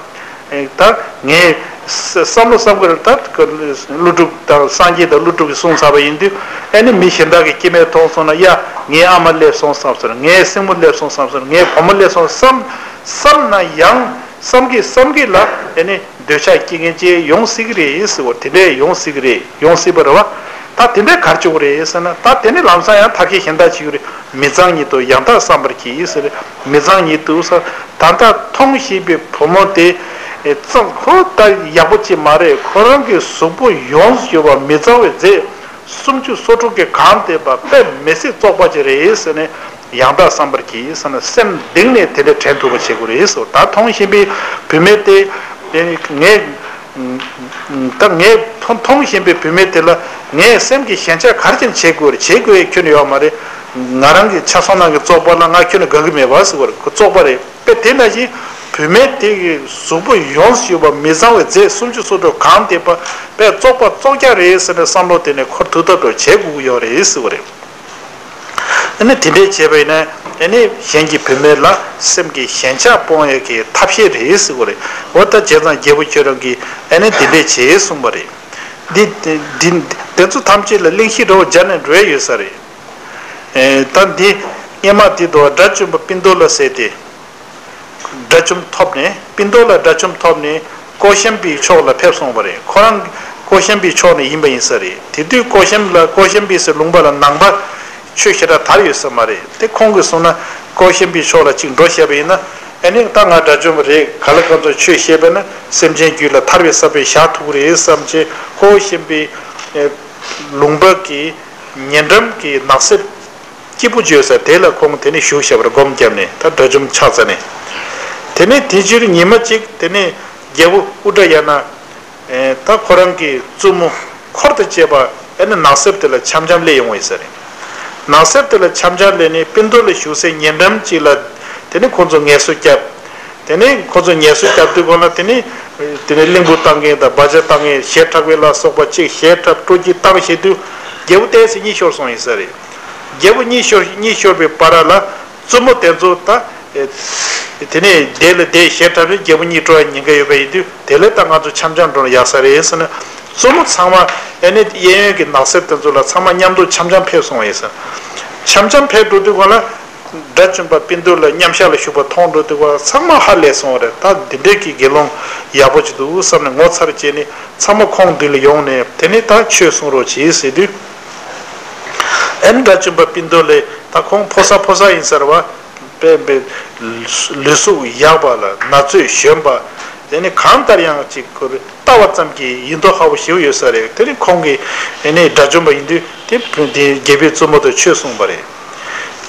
བ། ད་ངས་བསམ་བློ་བསམ་གི་རེད། ད་ཀླུ་སྒྲུབ་དང་། སངས་རྒྱས་དང་ཀླུ་སྒྲུབ་ཀྱིས་གསུངས་ཚར་བ་ཡིན་དུས། ཨ་ནི་མི་གཞན་དག་གི་སྐྱེ་དམན་མཐོང་སོང་ན། ཡ། ངའི་ཨ་མ་སླེབས་སོང་བསམ་སོང་། ངའི་སྲིང་མོ་སླེབས་སོང་བསམ་སོང་། ངའི་བུ་མོ་སླེབས་སོང་བསམ། བསམ་ན་ཡང་། བསམ་གྱིན་བསམ་གྱིན་ལ་ཨ་ནི་འདོད་ཆགས་སྐྱེ་མཁན་ཅིག་ཡོང་སྲིད་ཀྱི་རེད་ཟེར་བ། དེ་འདྲས་ཡོང་སྲིད་ཀྱི་རེད། ཡོང་སྲིད་པ་རེད་བ། ད་དེ་འདྲས་ག་རེ་བྱེད་དགོས་རེད་ཟེར་ན། ད་དེ་ནི་ལམ་སང་ཡང་ཐབས་ཤེས་གཞན་དག་བྱེད་ཀྱི་རེད། མི་གཙང་ཉིད་དུ་ཡང་དག་བསམ་པར་གྱིས་ཟེར། མི་གཙང་ཉིད་དུ་ཟེར། ད་ལྟ་མཐོང་བཞིན་པའི་བུ་མོ་དེ། ཨེ། གཙང་། ཁོ་ད་ཡག་པོ་ཅིག་མ་རེད། ཁོ་རང་གི་གཟུགས་པོ་ཡོངས་སུ་གྱུར་པ་མི་གཙང་བའི་རྫས་སུམ་ཅུ་སོ་དྲུག་གིས་གང་བསྡད་པ་དཔེ་མི་སྲིད་བཙོག་པ་ཅིག་རེད་ཟེར་ནས། ཡང་དག་བསམ་པར་གྱིས་ཟེར་ན། སེམས་གཏིང་ནས་དེ་འདྲ་དྲན་ཐུབ་པ་བྱེད་དགོས་རེད་ཟེར། ད་མཐོང་བཞིན་པའི་བུད་མེད་དེ། ཨེ། ངས། ད་ངས་མཐོང་། མཐོང་བཞིན་པའི་བུད་མེད་དེ་ལ་ངས་སེམས་ཀྱི་ཞེན་ཆགས་ག་རེ་བྱས་ནས་བྱེད་དགོས་རེད། བྱེད་དགོས་ཡས་ཁྱོན་ནས་ཡོད་མ་རེད། ང་རང་གི་ཆ་ཚང་ནང་གི་བཙོག་པ་ལ་ང་ཁྱོན་ནས་དགའ་གི་མེད་པ་ཟེར་བ་རེད། ཁོ་བཙོག་པ་རེད། དཔེ་དེ་ནང་བཞིན་བུད་མེད་དེ་གི་གཟུགས་པོ་ཡོངས་སུ་གྱུར་པ་མི་གཙང་བའི་རྫས་སུམ་ཅུ་སོ་དྲུག་གང་བསྡད་པ་དཔེ་བཙོག་པ་བཙོག་རྒྱག་རེད་ཟེར་ནས་བསམ་བློ་དེ་ནས་འཁོར་ཐུབ་ཐབས་འདྲ་བྱེད་དགོས་ཀྱི་ཡོད་རེད་ཟེར་བ་རེད། ཨ་ནི་དེ་འདྲས་བྱས་པ་ཡིན་ན། ཨ་ནི་གཞན་གྱི་བུད་མེད་ལ་སེམས་ཀྱི་ཞེན་ཆགས་སྤོང་ཡས་ཀྱི་ཐབས་ཤེས་རེད་ཟེར་བ་རེད། འོ་ད་བྱས་ཙང་རྒྱལ་པོ་ཁྱོད་རང་གིས་ཨ་ནི་དེ་འདྲས་བྱེད་གསུངས་པ་རེད། འདི། འདི། དེ་ཚོ་ཐམས་ཅད་ལ་གླེང་གཞི་འདྲ་བོ་སྦྱར་ནས་འགྲོ་ཡས་ཡོད་ས་རེད། ཨེ། ད་འདི་སྔས་མ་འདི་དུ་དགྲ་བཅོམ་པ་པིན་ཏོ་ལ་ཟེར་ཏེ། དགྲ་བཅོམ་ཐོབ་ནས། པིན་ཏོ་ལ་དགྲ་བཅོམ་ཐོབ་ནས་ཀོ་ཤམ་བིའི་ཕྱོགས་ལ་ཕེབས་སོང་བ་རེད། ཁོ་རང་ཀོ་ཤམ་བིའི་ཕྱོགས་ནས་ཡིན་པ་ཡིན་ས་རེད། དེ་དུས་ཀོ་ཤམ་ལ། ཀོ་ཤམ་བི་ཟེར་ལུང་པ་ལ་ནང་པ་ཆོས་ཞེ་དྲག་དར་ཡོད་ས་མ་རེད། དེ་ཁོང་གིས་གསུངས་ན་ཀོ་ཤམ་བིའི་ཕྱོགས་ལ་གཅིག་འགྲོ་བཤད་པ་ཡིན་ན། ཨ་ནི་ད་ང་དགྲ་བཅོམ་པ་རེད། ག་ལ་ག་ཚོད་ཆོས་བཤད་པ་ན་སེམས་ཅན་རྒྱུད་ལ་ཐར་པའི་ས་བོན་བཞག་ཐུབ་ཀྱི་རེད་བསམ་བྱས། ཀོ་ཤམ་བི་ལུང་པ་གི་ཉེ་འགྲམ་གྱི་ནགས་གསེབ་སྐྱིད་པོ་བྱོས་ས་དེ་ལ་ཁོང་དེ་ནས་བཞུགས་བཞག་པ་རེད། སྒོམ་བརྒྱབ་ནས། ད་དགྲ་བཅོམ་ཆགས་ཚར་ནས། དེ་ནས་དེ་ཕྱིར་ཉི་མ་གཅིག་དེ་ནས་རྒྱལ་པོ་ཨུ་དྲ་ཡ་ན། ཨེ། ད་ཁོ་རང་གི་བཙུན་མོ་འཁོར་དང་བཅས་པ་ཨེ་ནི་ནགས་གསེབ་དེ་ལ་འཆམ་འཆམ་སླེབས་ཡོང་བ་ཡིན་ས་རེད། ནགས་གསེབ་དེ་ལ་འཆམ་འཆམ་སླེབས་ནས་པིན་ཏོ་ལ་བཞུགས་སའི་ཉེ་འགྲམ་གཅིག་ལ། དེ་ནས་ཁོ་ཚོ་ངལ་གསོ་བརྒྱབ། དེ་ནས་ཁོ་ཚོ་ངལ་གསོ་བརྒྱབ་དུས་སྒང་ལ། དེ་ནས། དེ་ནས་གླིང་བུ་བཏང་མཁན་དང་བ་ཇ་བཏང་མཁན། གཞས་འཁྲབ་མཁན་ལ་སོགས་པ་གཅིག་གཞས་འཁྲབ། སྤྲོ་སྐྱིད་བཏང་བྱེད་དུས་རྒྱལ་པོ་ཏོག་ཙམ་གཉིད་ཤོར་སོང་ཡིན་ས་རེད། རྒྱལ་པོ་གཉིད་ཤོར། གཉིད་ཤོར་བའི་བར་ལ་བཙུན་མོ་དེ་ཚོ་ད་ དེ་ནས་དེ་ལ་དེ་ཞེ་དྲག་པའི་རྒྱལ་པོ་གཉིས་སྤྲོ་བའི་ཉེན་ཁ་ཡོད་པ་ཡིན་དུས། དེ་ལས་ད་ང་ཚོ་འཆམ་འཆམ་འགྲོ་ན་ཡག་ས་རེད་ཟེར་ན། བཙུན་མོ་ཚང་མ་ཨེ་ནི་གཡས་གཡོན་གྱི་ནགས་གསེབ་དེ་ཚོ་ལ་ཚང་མ་མཉམ་དུ་འཆམ་འཆམ་ཕེབས་སོང་བ་ཡིན་ཟེར། འཆམ་འཆམ་ཕེབས་འགྲོ་དུས་ག་ལ། དགྲ་བཅོམ་པ་སྤུན་བདུད་ལ་མཉམ་ཞག་ལ་བཞུགས་པ་མཐོང་འགྲོ་དུས་ག་ལ་ཚང་མ་ཧ་ལས་སོང་བ་རེད། ད་འདི་འདྲའི་གི་དགེ་སློང་ཡག་པོ་ཅིག་འདུག་བསམ་ནས་ངོ་མཚར་བྱས་ནས་ཚང་མ་ཁོང་འདི་ལ་ཡོང་ནས། དེ་ནས་ད་ཆོས་གསུང་རོགས་གྱིས་ཟེར་དུས། ཨེ་ནི་དགྲ་བཅོམ་པ་སྤུན་བདུད་ལས་ད་ཁོང་ཕོ་གསར་ཕོ་གསར་ཡིན་ས་རེད་བ། དཔེ་དཔེ་ལུས་གཟུགས་ཡག་པ་ལ་ན་ཚོད་གཞོན་པ། དེ་ནི་གང་ལྟར་ཡང་ཅིག་ཁོ་ལྟ་བ་ཙམ་གྱིས་ཡིན་མདོག་ཁ་པོ་ཞེ་པོ་ཡོད་ས་རེད། དེ་ནི་ཁོང་གིས་དེ་ནི་དགྲ་བཅོམ་པ་ཡིན་དུས་དེ་དེ་རྒྱལ་པོའི་བཙུན་མོ་དང་ཆོས་གསུངས་པ་རེད།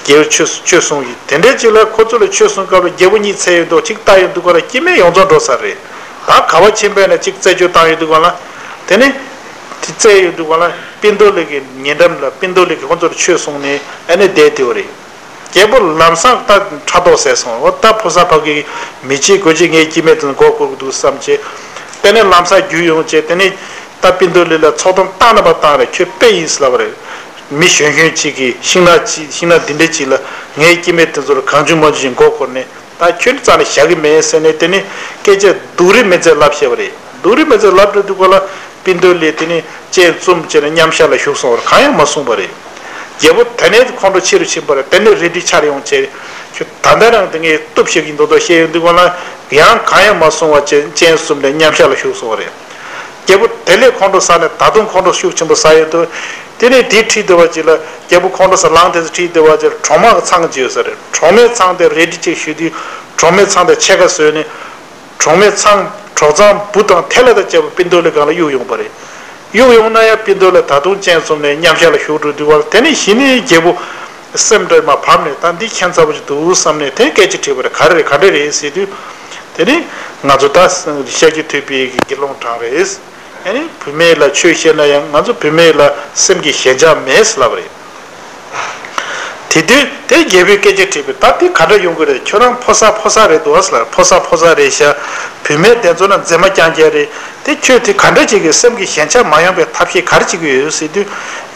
རྒྱལ་པོ་ཆོས་ཆོས་གསུངས་ཡིན། དེ་འདྲའི་ཅིག་ལ་ཁོ་ཚོ་ལ་ཆོས་གསུངས་སྐབས་ལ་རྒྱལ་པོ་གཉིས་ཚད་ཡོད་མདོག་གཅིག་ལྟ་ཡོད་འདུག་ག་ལ་སྐྱེ་དམན་ཡོངས་རྫོགས་འགྲོ་ས་རེད། ད་ག་བ་ཕྱིན་པས་ན་གཅིག་རྩད་གཅོད་བཏང་ཡོད་འདུག་ག་ལ། དེ་ནི་དེ་རྩད་ཡོད་འདུག་ག་ལ་སྤུན་བདུད་ལས་ཀྱི་ཉེ་འགྲམ་ལ་སྤུན་བདུད་ལས་ཀྱི་ཁོ་ཚོར་ཆོས་གསུངས་ནས་ཨ་ནི་བསྡད་དེ་བ་རེད། རྒྱལ་པོ་ལམ་སང་ད་ཕྲག་དོག་ཟས་སོང་། འོ་ད་ཕོ་གསར་ཕ་གི་མི་བྱེད་དགོས་བྱེད་ངའི་སྐྱེ་དམན་དེ་མགོ་སྐོར་གི་འདུག་བསམ་བྱས། དེ་ནས་ལམ་སང་རྒྱུག་ཡོང་བྱས། དེ་ནས་ད་སྤུན་བདུད་ལས་ལ་ཚོགས་གཏམ་བཏང་ན་པ་བཏང་རེད། ཁྱོད་དཔེ་ཡིན་ཟེར་ལབ་པ་རེད། མི་གཞོན་གཞོན་གཅིག་གིས་ཤིང་ནགས་ཅིག་ཤིང་ནགས་འདི་འདྲ་ཅིག་ལ་ངའི་སྐྱེ་དམན་དེ་ཚོར་གང་བྱུང་མང་བྱུང་ཞིག་མགོ་སྐོར་ནས། ད་ཁྱོད་རྩ་ནས་བཞག་གི་མེད་ཟེར་ནས། དེ་ནས་སྐད་ཆ་སྡུག་རུས་མི་ཚད་ལབ་བཤད་པ་རེད། སྡུག་རུས་མི་ཚད་ལབ་འགྲོ་དུས་ག་ལ་སྤུན་བདུད་ལས་དེ་ནས་སྤྱན་བཙུམ་བྱས་ནས་མཉམ་ཞག་ལ་བཞུགས་སོང་བ་རེད། གང་ཡང་མ་གསུངས་པ་རེད། རྒྱལ་པོ་དེ་ནས་ཁོང་ཁྲོ་ཆེ་རུ་ཕྱིན་པ་རེད། དེ་ནས་རལ་གྲི་འཕྱར་ཡོང་བྱས། ཁྱོད་ད་ལྟ་རང་དེ་ངས་གཏུབ་བཤད་ཀྱི་འདུག་མདོག་བཤད་ཡོང་དུས་ག་ལ་ཡང་གང་ཡང་མ་གསུངས་པ་བྱས་སྤྱན་བཙུམ་ནས་མཉམ་ཞག་ལ་བཞུགས་སོང་བ་རེད། རྒྱལ་པོ་དེ་ལས་ཁོང་ཁྲོ་ཟ་ནས་ད་དུང་ཁོང་ཁྲོ་ཤུགས་ཆེན་པོ་ཟ་ཡོང་དུས། དེ་ནས་དེ་ཁྲིད་བསྡད་པ་ཅིག་ལ། རྒྱལ་པོ་ཁོང་ཁྲོ་ཟ་ལངས་དེ་ཚོ་ཁྲིད་བསྡད་པ་ཅིག་ལ་གྲོག་མ་གི་ཚང་ཅིག་ཡོད་ས་རེད། གྲོག་མའི་ཚང་དེ་རལ་གྲི་གཅིག་གཞུས་དུས་གྲོག་མའི་ཚང་དེ་ཕྱེད་ཀ་བཟོས་ནས། གྲོག་མའི་ཚང་གྲོག་ཚང་བུ་དང་ཐལ་བ་དང་བཅས་པ་སྤུན་བདུད་ལ་སྒང་ལ་གཡུགས་ཡོང་པ་རེད། གཡུགས་ཡོང་ན་ཡང་སྤུན་བདུད་ལ་ད་དུང་སྤྱན་བཙུམ་ནས་མཉམ་ཞག་ལ་བཞུགས་འགྲོ་དུས་བར། དེ་ནས་གཞི་ནས་རྒྱལ་པོ་སེམས་འདྲ་མ་བབས་ནས། ད་འདི་ཁྱད་མཚར་པོ་ཅིག་འདུག་བསམ་ནས་དེ་སྐད་ཆ་དྲིས་པ་རེད། ག་རེ་རེད། ག་འདྲ་རེད་ཟེར་དུས། དེ་ནས་ང་ཚོ་ད་ཤཱཀྱ་ཐུབ་པའི་དགེ་སློང་གྲངས་རེད། ཨ་ནི་བུད་མེད་ལ་ཆོས་བཤད་ན་ཡང་ང་ཚོ་བུད་མེད་ལ་སེམས་ཀྱི་ཞེན་ཆགས་མེད་ཟེར་ལབ་པ་རེད། དེ་དུས་དེ་རྒྱལ་པོས་སྐད་ཆ་དྲིས་པས། ད་དེ་ག་འདྲ་ཡོང་གི་རེད། ཁྱོད་རང་ཕོ་གསར་ཕོ་གསར་རེད་འདུག་ཟེར་ལབ། ཕོ་གསར་ཕོ་གསར་རེད་ཤག་བུད་མེད་དེ་ཚོ་ན་མཛེས་མ་རྐྱང་རྐྱང་རེད། དེ་ཁྱོད་དེ་ག་འདྲ་བྱེད་ཀྱི། སེམས་ཀྱི་ཞེན་ཆགས་མ་ཡོང་བའི་ཐབས་ཤེས་ག་རེ་བྱེད་ཀྱི་ཡོད་ཟེར་དུས།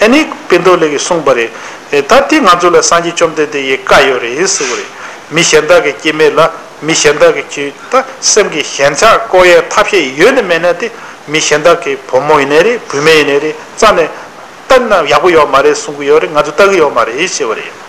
ཨ་ནི་སྤུན་བདུད་ལས་ཀྱིས་གསུངས་པ་རེད། ཨེ་ད་དེ་ང་ཚོ་ལ་སངས་རྒྱས་བཅོམ་ལྡན་འདས་ཀྱིས་བཀའ་ཡོད་རེད་ཟེར་བ་རེད། མི་གཞན་དག་གི་སྐྱེ་དམན་ལ། མི་གཞན་དག་གི་ཁྱོད་ད་སེམས་ཀྱི་ཞེན་ཆགས་བཀོག་ཡའི་ཐབས་ཤེས་ཡོད་ནི་མེད་ན། དེ་མི་གཞན་དག་གི་བུ་མོ་ཡིན་ནའི་རེད། བུད་མེད་ཡིན་ནའི་རེད། རྩ་ནས་བསྟན་ན་ཡག་པོ་ཡོད་མ་རེད་གསུང་གི་ཡོད་རེད། ང་ཚོ་ལྟ་གི་ཡོད་མ་རེད་ཞེས་པ་རེད།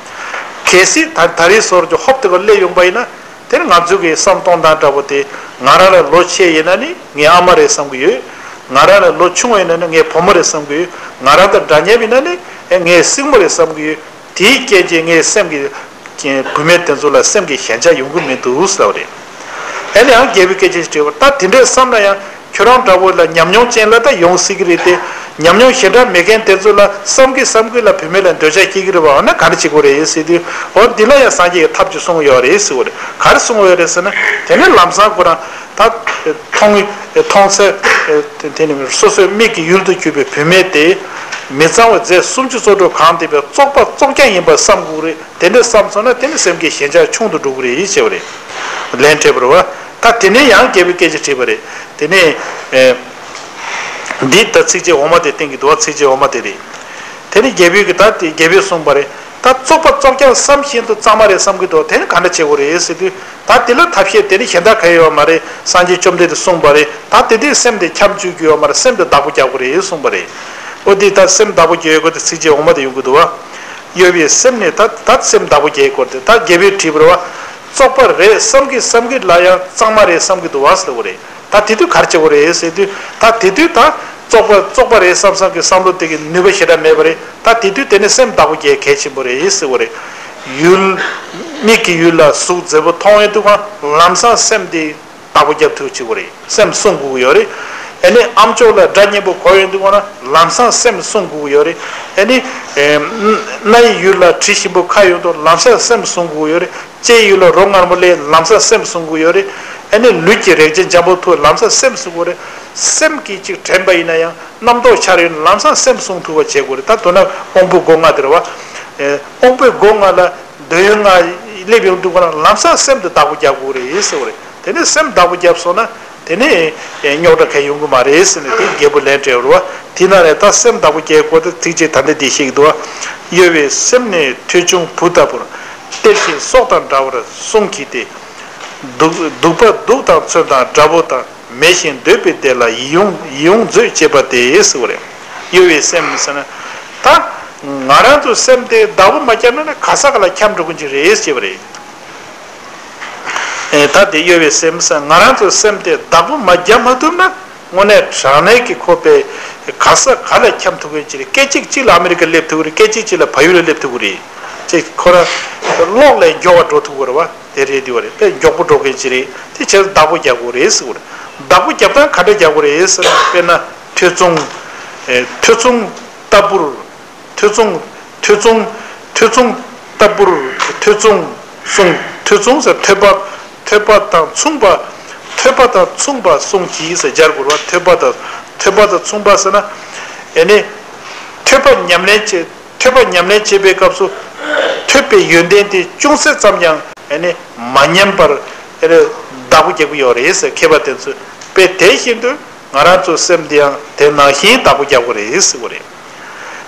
གལ་སྲིད་ད་ད་རེས་སོར་གྱི་ཧོབ་དེ་ག་སླེབས་ཡོང་པ་ཡིན་ན། དེར་ང་ཚོ་གི་བསམ་གཏོང་སྟངས་འདྲ་པོ་དེ། ང་རང་ལ་ལོ་ཆེ་ཡིན་ན་ནི་ངའི་ཨ་མ་རེད་བསམ་གི་ཡོད། ང་རང་ལ་ལོ་ཆུང་བ་ཡིན་ན་ནི་ངའི་བུ་མོ་རེད་བསམ་གི་ཡོད། ང་རང་དང་འདྲ་མཉམ་ཡིན་ན་ནི་ཨེ་ངའི་སྲིང་མོ་རེད་བསམ་གི་ཡོད། དེའི་རྐྱེན་གྱིས་ངའི་སེམས་ཀྱི་བུད་མེད་དེ་ཚོ་ལ་སེམས་ཀྱི་ཞེན་ཆགས་ཡོང་གི་མི་འདུག་ཟེར་བ་རེད། ཨ་ནི་ཡང་རྒྱལ་པོའི་སྐད་ཆ་ཞིག་དྲིས་པར། ད་དེ་འདྲས་བསམ་ན་ཡང་ཁྱོད་རང་འདྲ་བོ་ལ་ཉམས་མྱོང་ཅན་ལ་ད་ཡོང་སྲིད་ཀྱི་རེད་དེ། ཉམས་མྱོང་ཞེ་དྲག་མེད་མཁན་དེ་ཚོ་ལ་བསམ་གི་བསམ་གི་ལ་བུད་མེད་ལ་འདོད་ཆགས་སྐྱེ་གི་རེད་བ། འོ་ན་ག་རེ་བྱེད་དགོས་རེད་ཟེར་དུས། འོ་འདི་ལ་ཡང་སངས་རྒྱས་ཀྱི་ཐབས་ཅིག་གསུངས་ཡོད་རེད་ཟེར་བ་རེད། ག་རེ་གསུངས་ཡོད་རེད་ཟེར་ན། དེ་ནས་ལམ་སང་ཁོ་རང་ད་མཐོང་མཐོང་ཚད་དེ་ནི་སོ་སོའི་མིག་གི་ཡུལ་དུ་གྱུར་པའི་བུད་མེད་དེ། མི་གཙང་བའི་རྫས་སུམ་ཅུ་སོ་དྲུག་གང་ཐེག་པའི་བཙོག་པ་བཙོག་རྐྱང་ཡིན་པར་བསམ་དགོས་རེད། དེ་འདྲ་བསམ་སོང་ན་དེ་ནི་སེམས་ཀྱི་ཞེན་ཆགས་ཆུང་དུ་འགྲོ་གི་རེད་ཞེས་པ་རེད། ལན་སྤྲད་པ་རེད་བ། ད་དེ་ནས་ཡང་རྒྱལ་པོས་སྐད་ཆ་དྲིས་པ་རེད། དེ་ནས་ཨེ། འདི་ད་ཚིགས་བཅད་འོག་མ་དེ་བསྟན་གྱི་འདུག་བ། ཚིགས་བཅད་འོག་མ་དེ་རེད། དེ་ནས་རྒྱལ་པོས་ཀྱི་ད་དེ་རྒྱལ་པོས་གསུངས་པ་རེད། ད་བཙོག་པ་བཙོག་རྐྱང་བསམ་བཞིན་དུ་གཙང་མ་རེད་བསམ་གྱི་འདུག་དེ་ནི་ག་འདྲ་བྱེད་དགོས་རེད་ཟེར་དུས། ད་དེ་ལ་ཐབས་ཤེས་དེ་ནི་གཞན་དག་ག་ཡོད་མ་རེད། སངས་རྒྱས་བཅོམ་ལྡན་འདས་གསུངས་པ་རེད། ད་དེ་དུས་སེམས་དེ་འཁྱམས་བཅུག་རྒྱུ་ཡོད་མ་རེད། སེམས་དེ་བདག་པོ་རྒྱག་དགོས་རེད་གསུངས་པ་རེད། འོ་དེ་ད་སེམས་བདག་པོ་རྒྱག་དགོས་དེ་ཚིགས་བཅད་འོག་མ་དེ་ཡོང་གི་འདུག་བ། གཡོ་བའི་སེམས་ནི་ད་ད་སེམས་བདག་པོ་རྒྱག་དགོས་དེ། ད་རྒྱལ་པོས་དྲིས་པ་རེད་བ། བཙོག་པ་རེད་བསམ་གི་བསམ་གི་ལ་ཡང་གཙང་མ་རེད་བསམ་གི་འདུག་བ་ཟེར་བ་རེད། ད་དེ་དུས་ག་རེ་བྱེད་དགོས་རེད་ཟེར་དུས། ད་དེ་དུས་ད་བཙོག་པ་བཙོག་པ་རེད་བསམ་བསམ་གི་བསམ་བློ་དེ་གི་ནུས་པ་ཞེ་དྲག་མེད་པ་རེད། ད་དེ་དུས་དེ་ནི་སེམས་བདག་པོ་རྒྱག་གལ་ཆེན་པོ་རེད་ཟེར་བ་རེད། ཡུལ་མིག་གི་ཡུལ་ལ་གཟུགས་མཛེས་པོ་མཐོང་ཡོང་དུས་གང་ལམ་སང་སེམས་དེ་བདག་པོ་རྒྱབ་ཐུབ་བྱེད་དགོས་རེད། སེམས་སྲུང་དགོས་ཀྱི་ཡོད་རེད། ཨ་ནི་ཨམ་ཅོག་ལ་སྒྲ་སྙན་པོ་གོ་ཡོང་དུས་གང་ལམ་སང་སེམས་སྲུང་དགོས་ཀྱི་ཡོད་རེད། ཨ་ནི་སྣའི་ཡུལ་ལ་དྲི་ཞིམ་པོ་ཁ་ཡོང་དུས་ལམ་སང་སེམས་སྲུང་དགོས་ཀྱི་ཡོད་རེད། ལྕེའི་ཡུལ་ལ་རོ་མངར་མོ་སླེབས་ལམ་སང་སེམས་སྲུང་དགོས་ཡོད་རེད། ཨ་ནི་ལུས་ཀྱི་རེག་བྱ་འཇམ་པོ་ཐུག་ལམ་སང་སེམས་སྲུང་དགོས་རེད། སེམས་ཀྱིས་ཅིག་དྲན་པ་ཡིན་ན་ཡང་རྣམ་རྟོག་འཆར་ཡོང་ལམ་སང་སེམས་སྲུང་ཐུབ་པ་བྱེད་དགོས་རེད། ད་མདོར་ན་དབང་པོའི་སྒོ་ལྔ་དེ་རེད་བ། ཨེ། དབང་པོའི་སྒོ་ལྔ་ལ་འདོད་ཡོན་ལྔ་སླེབས་ཡོང་དུས་གང་ལམ་སང་སེམས་དེ་བདག་པོ་རྒྱག་དགོས་རེད་ཟེར་བ་རེད། དེ་ནས་སེམས་བདག་པོ་བརྒྱབ་སོང་ན་དེ་ནས་རྙོག་དྲ་གང་ཡོང་གི་མ་རེད་ཟེར་ནས་དེ་རྒྱལ་པོ་ལན་སྤྲད་པ་རེད་བ། དེ་ན་ནས་ད་སེམས་བདག་པོ་རྒྱག་དགོས་དེ་ཚིགས་བཅད་ད་ལྟ་འདི་བཤད་ཀྱི་འདུག་བ། གཡོ་བའི་སེམས་ནི་ཐོས་ཆུང་བུ་ལྟ་བུར། གཏེར་བཞིན་སྲོག་དང་འདྲ་བར་གསུང་གིས་ཏེ། གདུག་གདུག་པ་གདུགས་དང་མཚོན་དང་དགྲ་བོ་དང་། མེ་བཞིན་འདོད་པའི་བདེ་ལ་ཡིད་དབང་ཡིད་དབང་མཛོད་ཅེས་པ་སྟེ་ཟེར་བ་རེད། གཡོ་བའི་སེམས་ཟེར་ན། ད་ང་རང་ཚོའི་སེམས་དེ་བདག་པོ་མ་བརྒྱབ་ན་ན་ག་ས་ག་ལ་འཁྱམས་འགྲོ་གི་ཅིག་རེད་ཅེས་པ་རེད། ཨེ་ད་དེ་གཡོ་བའི་སེམས་ཟེར་ང་རང་ཚོའི་སེམས་དེ་བདག་པོ་མ་བརྒྱབ་མ་ཐུབ་ན། དངོས་གནས་དྲང་གནས་ཀྱི་ཁོ་པའི་ག་ས་ག་ལ་འཁྱམས་ཐུབ་ཀྱི་ཅི་རེད། སྐད་ཅིག་གཅིག་ལ་ཨ་མི་རི་ཀ་སླེབས་ཐུབ་ཀྱི་རེད། སྐད་ཅིག་གཅིག་ལ་བལ་ཡུལ་ལ་སླེབས་ཐུབ་ཀྱི་རེད། ཅེས་ཁོ་ར་གློག་ལས་མགྱོགས་པ་འགྲོ་ཐུབ་ཀྱི་རེད་བ། དེ་རེད་དེ་བ་རེད། དཔེ་མགྱོགས་པོ་འགྲོ་མཁན་ཅི་རེད། དེ་བྱས་བདག་པོ་རྒྱག་དགོས་རེད་ཟེར་གྱི་རེད། བདག་པོ་རྒྱབ་སྟངས་ག་འདྲ་རྒྱག་དགོས་རེད་ཟེར་ན། དཔེར་ན་ཐོས་བཙུན། ཨེ་ཐོས་བཙུན་ལྟ་བུར། ཐོས་བཙུན། ཐོས་བཙུན། ཐོས་བཙུན་ལྟ་བུར་ཐོས་བཙུན་གསུང་། ཐོས་བཙུན་ཟེར་ཐོས་པ། ཐོས་པ་དང་མཚུངས་པ། ཐོས་པ་དང་མཚུངས་པ་གསུང་གིས་ཟེར་སྦྱར་དགོས་རེད་བ། ཐོས་པ་དང་། ཐོས་པ་དང་མཚུངས་པ་ཟེར་ན། ཨེ་ནི། ཐོས་པ་ཉམས་ལེན་བྱེད། ཐོས་པ་ཉམས་ལེན་བྱེད་པའི་སྐབས་སུ། ཐོས་པའི་ཡོན་ཏན་དེ་ཅུང་ཟད་ཙམ་ཡང་ཨེ་ནི་མ་ཉམས་པར་ཨེ་ནི་བདག་པོ་རྒྱག་གི་ཡོད་རེད་ཟེར། མཁས་པ་དེ་ཚོས། དཔེ་དེ་བཞིན་དུ་ང་རང་ཚོའི་སེམས་འདི་ཡང་དེ་ནང་བཞིན་བདག་པོ་རྒྱག་དགོས་རེད་ཟེར་བ་རེད།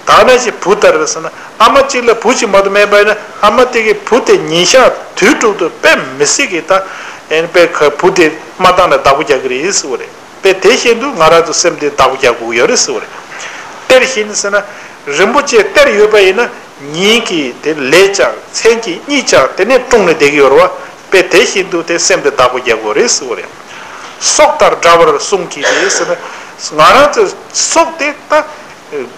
ད་ནང་བཞིན་བུ་ལྟར་ཟེར་ན། ཨ་མ་གཅིག་ལ་བུ་གཅིག་མ་གཏོགས་མེད་པ་ཡིན་ན། ཨ་མ་དེ་གིས་བུ་དེ་ཉིན་ཞག་དུས་དྲུག་ཏུ་དཔེ་མི་སྲིད་ཀྱི་ད་ཨེ་ནི་དཔེ་ཁ་བུ་དེ་མ་བཏང་ན་བདག་པོ་རྒྱག་གི་རེད་ཟེར་བ་རེད། དཔེ་དེ་བཞིན་དུ་ང་རང་ཚོ་སེམས་དེ་བདག་པོ་རྒྱག་དགོས་ཀྱི་ཡོད་རེད་ཟེར་བ་རེད། གཏེར་བཞིན་ཟེར་ན། རིན་པོ་ཆེ་གཏེར་ཡོད་པ་ཡིན་ན། ཉིན་གྱི་དེ་ལས་ཀྱང་མཚན་གྱི་གཉིད་ཀྱང་དེ་ནས་དཀྲུགས་ནས་བསྡད་ཀྱི་ཡོད་རེད་བ། དཔེ་དེ་བཞིན་དུ་དེ་སེམས་དེ་བདག་པོ་རྒྱག་དགོས་རེད་ཟེར་བ་རེད། སྲོག་དང་འདྲ་བར་གསུང་གིས་ཏེ་ཟེར་ན། ང་རང་ཚོའི་སྲོག་དེ་ད།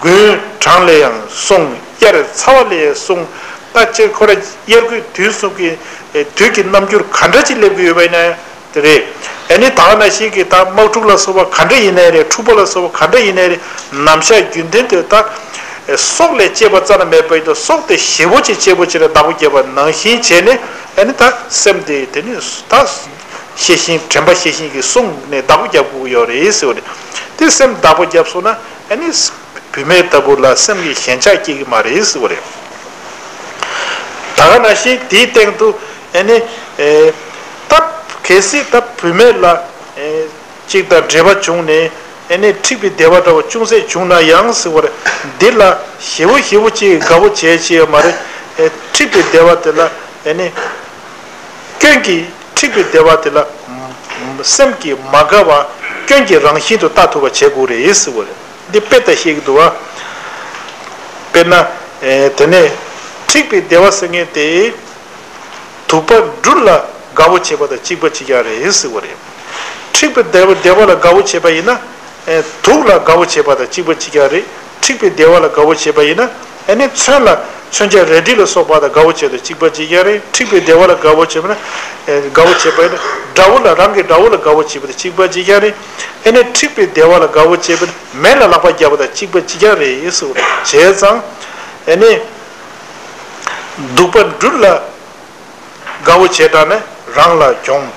དགུན་གྲང་ལ་ཡང་སྲུང་། དབྱར་ཚ་བ་ལ་ཡང་སྲུང་། ད་ཅེ་ཁོ་ར་དབྱར་དགུན་དུས་གསུམ་གྱི་དུས་ཀྱི་རྣམ་འགྱུར་ག་འདྲ་ཅིག་སླེབས་ཀྱི་ཡོད་པ་ཡིན་ན་ཡང་། དེ་རེད། ཨ་ནི་ད་ག་ནང་བཞིན་གྱི་ད་དམག་འཁྲུག་ལ་སོགས་པ་ག་འདྲ་ཡིན་ནའི་རེད། འཁྲུག་པ་ལ་སོགས་པ་ག་འདྲ་ཡིན་ནའི་རེད། ནམ་ཞག་རྒྱུན་ལྡན་དུ་ད་སྲོག་ལས་གཅེས་པ་རྩ་ནས་མེད་པ་ཡིན་དུས། སྲོག་དེ་ཞེ་པོ་ཅིག་གཅེས་པོ་ཅིག་ལ་བདག་པོ་བརྒྱབ་པ་ནང་བཞིན་བྱས་ནས། ཨ་ནི་ད་སེམས་དེ་དེ་ནི་ད་ཤེས་བཞིན་དྲན་པ་ཤེས་བཞིན་གྱིས་བསྲུངས་ནས་བདག་པོ་རྒྱབ་དགོས་ཀྱི་ཡོད་རེད་ཟེར་བ་རེད། དེ་སེམས་བདག་པོ་བརྒྱབ་སོང་ན། ཨ་ནི། བུད་མེད་ལྟ་བུ་ལ་སེམས་ཀྱི་ཞེན་ཆགས་སྐྱེ་གི་མ་རེད་ཟེར་བ་རེད། ད་ག་ནང་བཞིན་དེའི་སྟེང་དུ་ཨ་ནི། ཨེ། ད་གལ་སྲིད་ད་བུད་མེད་ལ། ཨེ། གཅིག་དང་འབྲེལ་བ་བྱུང་ནས། ཨ་ནི་འཁྲིག་པའི་བདེ་བ་འདྲ་བ་ཅུང་ཟད་བྱུང་ན་ཡང་ཟེར་བ་རེད། འདི་ལ་ཞེ་པོ་ཞེ་པོ་ཅིག་དགའ་བོ་བྱས་བྱས་ཡོད་མ་རེད། ཨེ། འཁྲིག་པའི་བདེ་བ་དེ་ལ་ཨ་ནི། སྐྱོན་གྱི་འཁྲིག་པའི་བདེ་བ་དེ་ལ་སེམས་ཀྱིས་མ་དགའ་བ་སྐྱོན་གྱི་རང་བཞིན་དུ་ལྟ་ཐུབ་པ་བྱེད་དགོས་རེད་ཟེར་བ་རེད། འདི་དཔེ་ལྟ་བཤད་ཀྱི་འདུག་བ། དཔེར་ན། ཨེ། དེ་ནས་འཁྲིག་པའི་བདེ་བ་ཟེར་མཁན་དེ། དུག་པ་སྦྲུལ་ལ་དགའ་བོ་བྱེད་པ་དང་གཅིག་པ་གཅིག་རྐྱང་རེད་ཟེར་བ་རེད། འཁྲིག་པའི་བདེ་བ་བདེ་བ་ལ་དགའ་བོ་བྱེད་པ་ཡིན་ན། ཨེ། དུག་ལ་དགའ་བོ་བྱེད་པ་དང་གཅིག་པ་གཅིག་རྐྱང་རེད། འཁྲིག་པའི་བདེ་བ་ལ་དགའ་བོ་བྱེད་པ་ཡིན་ན། ཨ་ནི་མཚོན་ལ་མཚོན་ཆ་རལ་གྲི་ལ་སོགས་པ་དང་དགའ་བོ་བྱེད་དང་གཅིག་པ་གཅིག་རྐྱང་རེད། འཁྲིག་པའི་བདེ་བ་ལ་དགའ་བོ་བྱེད་པ་ན། ཨེ། དགའ་བོ་བྱེད་པ་ཡིན་ན། དགྲ་བོ་ལ་རང་གི་དགྲ་བོ་ལ་དགའ་བོ་བྱེད་པ་དང་གཅིག་པ་གཅིག་རྐྱང་རེད། ཨ་ནི་འཁྲིག་པའི་བདེ་བ་ལ་དགའ་བོ་བྱེད་པ་ན་མེ་ལ་ལག་པ་བརྒྱབ་པ་དང་གཅིག་པ་གཅིག་རྐྱང་རེད་ཟེར་བ་རེད། བྱས་ཙང་། ཨ་ནི། དུག་པ་སྦྲུལ་ལ་དགའ་བོ་བྱེད་དྲགས་ནས་རང་ལ་གྱོང་།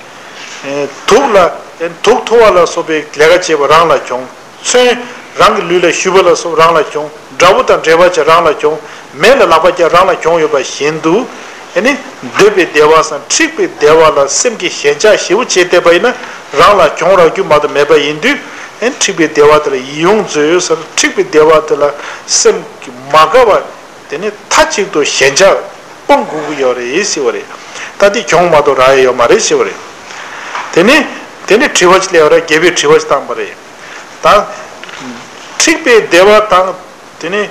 ཨེ། དུག་ལ། ཨེ། དུག་འཐུང་བ་ལ་སོགས་པའི་ལས་ཀ་བྱེད་པ་རང་ལ་གྱོང་། མཚོན་རང་གི་ལུས་ལ་གཞུས་པ་ལ་སོགས་རང་ལ་གྱོང་། དགྲ་བོ་དང་འབྲེལ་བ་བྱེད་རང་ལ་གྱོང་། མེ་ལ་ལག་པ་བརྒྱབ་རང་ལ་གྱོང་ཡོད་པ་བཞིན་དུ། ཨེ་ནི། འདོད་པའི་བདེ་བ་སམ་འཁྲིག་པའི་བདེ་བ་ལ་སེམས་ཀྱི་ཞེན་ཆགས་ཞེ་པོ་བྱས་བསྡད་པ་ཡིན་ན། རང་ལ་གྱོང་རག་རྒྱུ་མ་གཏོགས་མེད་པ་ཡིན་དུས། ཨེ། འཁྲིག་པའི་བདེ་བ་དེ་ལ་ཡིད་དབང་མཛོད་ཟེར། འཁྲིག་པའི་བདེ་བ་དེ་ལ་སེམས་ཀྱི་མ་དགའ་བ། དེ་ནི་མཐའ་གཅིག་ཏུ་ཞེན་ཆགས་སྤོང་དགོས་ཀྱི་ཡོད་རེད་ཟེར་བ་རེད། ད་འདི་གྱོང་མ་གཏོགས་རག་ཡ་ཡོད་མ་རེད་ཟེར་བ་རེད། དེ་ནི། དེ་ནི་དྲི་བ་ཅིག་སླེབས་པ་རེད། རྒྱལ་པོས་དྲི་བ་ཅིག་བཏང་པ་རེད། ད་འཁྲིག་པའི་བདེ་བ་དང་། དེ་ནི་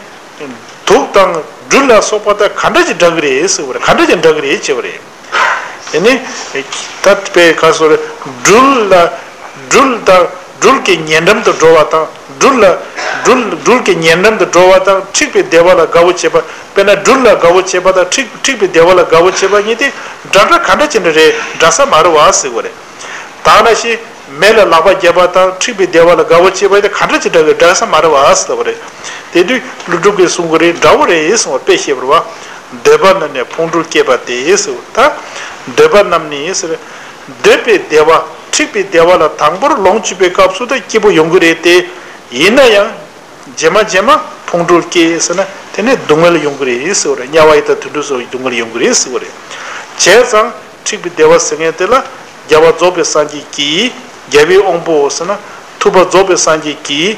དུག་དང་སྦྲུལ་ལ་སོགས་པ་དང་ག་འདྲ་ཅིག་འདྲ་གི་རེད་ཟེར་བ་རེད། ག་འདྲ་ཅིག་འདྲ་གི་རེད་ཟེར་བ་རེད། དེ་ནི། ད་དཔེ་ག་སོ་རེད། སྦྲུལ་ལ། སྦྲུལ་དང་སྦྲུལ་གྱི་ཉེ་འགྲམ་དུ་འགྲོ་བ་དང་། སྦྲུལ་ལ། སྦྲུལ། སྦྲུལ་གྱི་ཉེ་འགྲམ་དུ་འགྲོ་བ་དང་འཁྲིག་པའི་བདེ་བ་ལ་དགའ་བོ་བྱེད་པ། དཔེར་ན་སྦྲུལ་ལ་དགའ་བོ་བྱེད་པ་དང་འཁྲིག་འཁྲིག་པའི་བདེ་བ་ལ་དགའ་བོ་བྱེད་པ་གཉིས་དེ་འདྲ་འདྲ་ག་འདྲ་ཅིག་འདྲ་རེད། འདྲ་ས་མ་རེད་བ་ཟེར་བ་རེད། ད་ནང་བཞིན་མེ་ལ་ལག་པ་བརྒྱབ་པ་དང་འཁྲིག་པའི་བདེ་བ་ལ་དགའ་བོ་བྱེད་པ་དེ་ག་འདྲ་ཅིག་འདྲ་གི་འདྲ་ས་མ་རེད་བ་ཟེར་བ་རེད། དེ་དུས་ཀླུ་སྒྲུབ་ཀྱིས་གསུང་གི་རེད། འདྲ་བོ་རེད་གསུང་བ་དཔེ་བཤད་པ་རེད་བ། འདོད་པ་རྣམས་ནི་ཕུང་འགྲུལ་སྐྱེས་པ་སྟེ་ཟེར། ད་འདོད་པ་རྣམས་ནི་ཟེར། འདོད་པའི་བདེ་བ་འཁྲིག་པའི་བདེ་བ་ལ་དང་པོར་ལོངས་སྤྱོད་པའི་སྐབས་སུ་ད་སྐྱིད་པོ་ཡོང་གི་རེད་དེ། ཡིན་ན་ཡང་རྗེས་མ་རྗེས་མ་ཕུང་འགྲུལ་སྐྱེས་ཟེར་ན་དེ་ནི་སྡུག་བསྔལ་ཡོང་གི་རེད་ཟེར་བ་རེད། དམྱལ་བ་ཡི་དྭགས་དུད་འགྲོ་སོགས་ཀྱི་སྡུག་བསྔལ་ཡོང་གི་རེད་ཟེར་བ་རེད། བྱས་ཙང་། འཁྲིག་པའི་བདེ་བ་ཟེར་མཁན་དེ་ལ་རྒྱལ་བ་རྫོགས་པའི་སངས་རྒྱས་ཀྱིས། རྒྱལ་བའི་དབང་པོ་ཟེར་ན་ཐུབ་པ་རྫོགས་པའི་སངས་རྒྱས་ཀྱིས།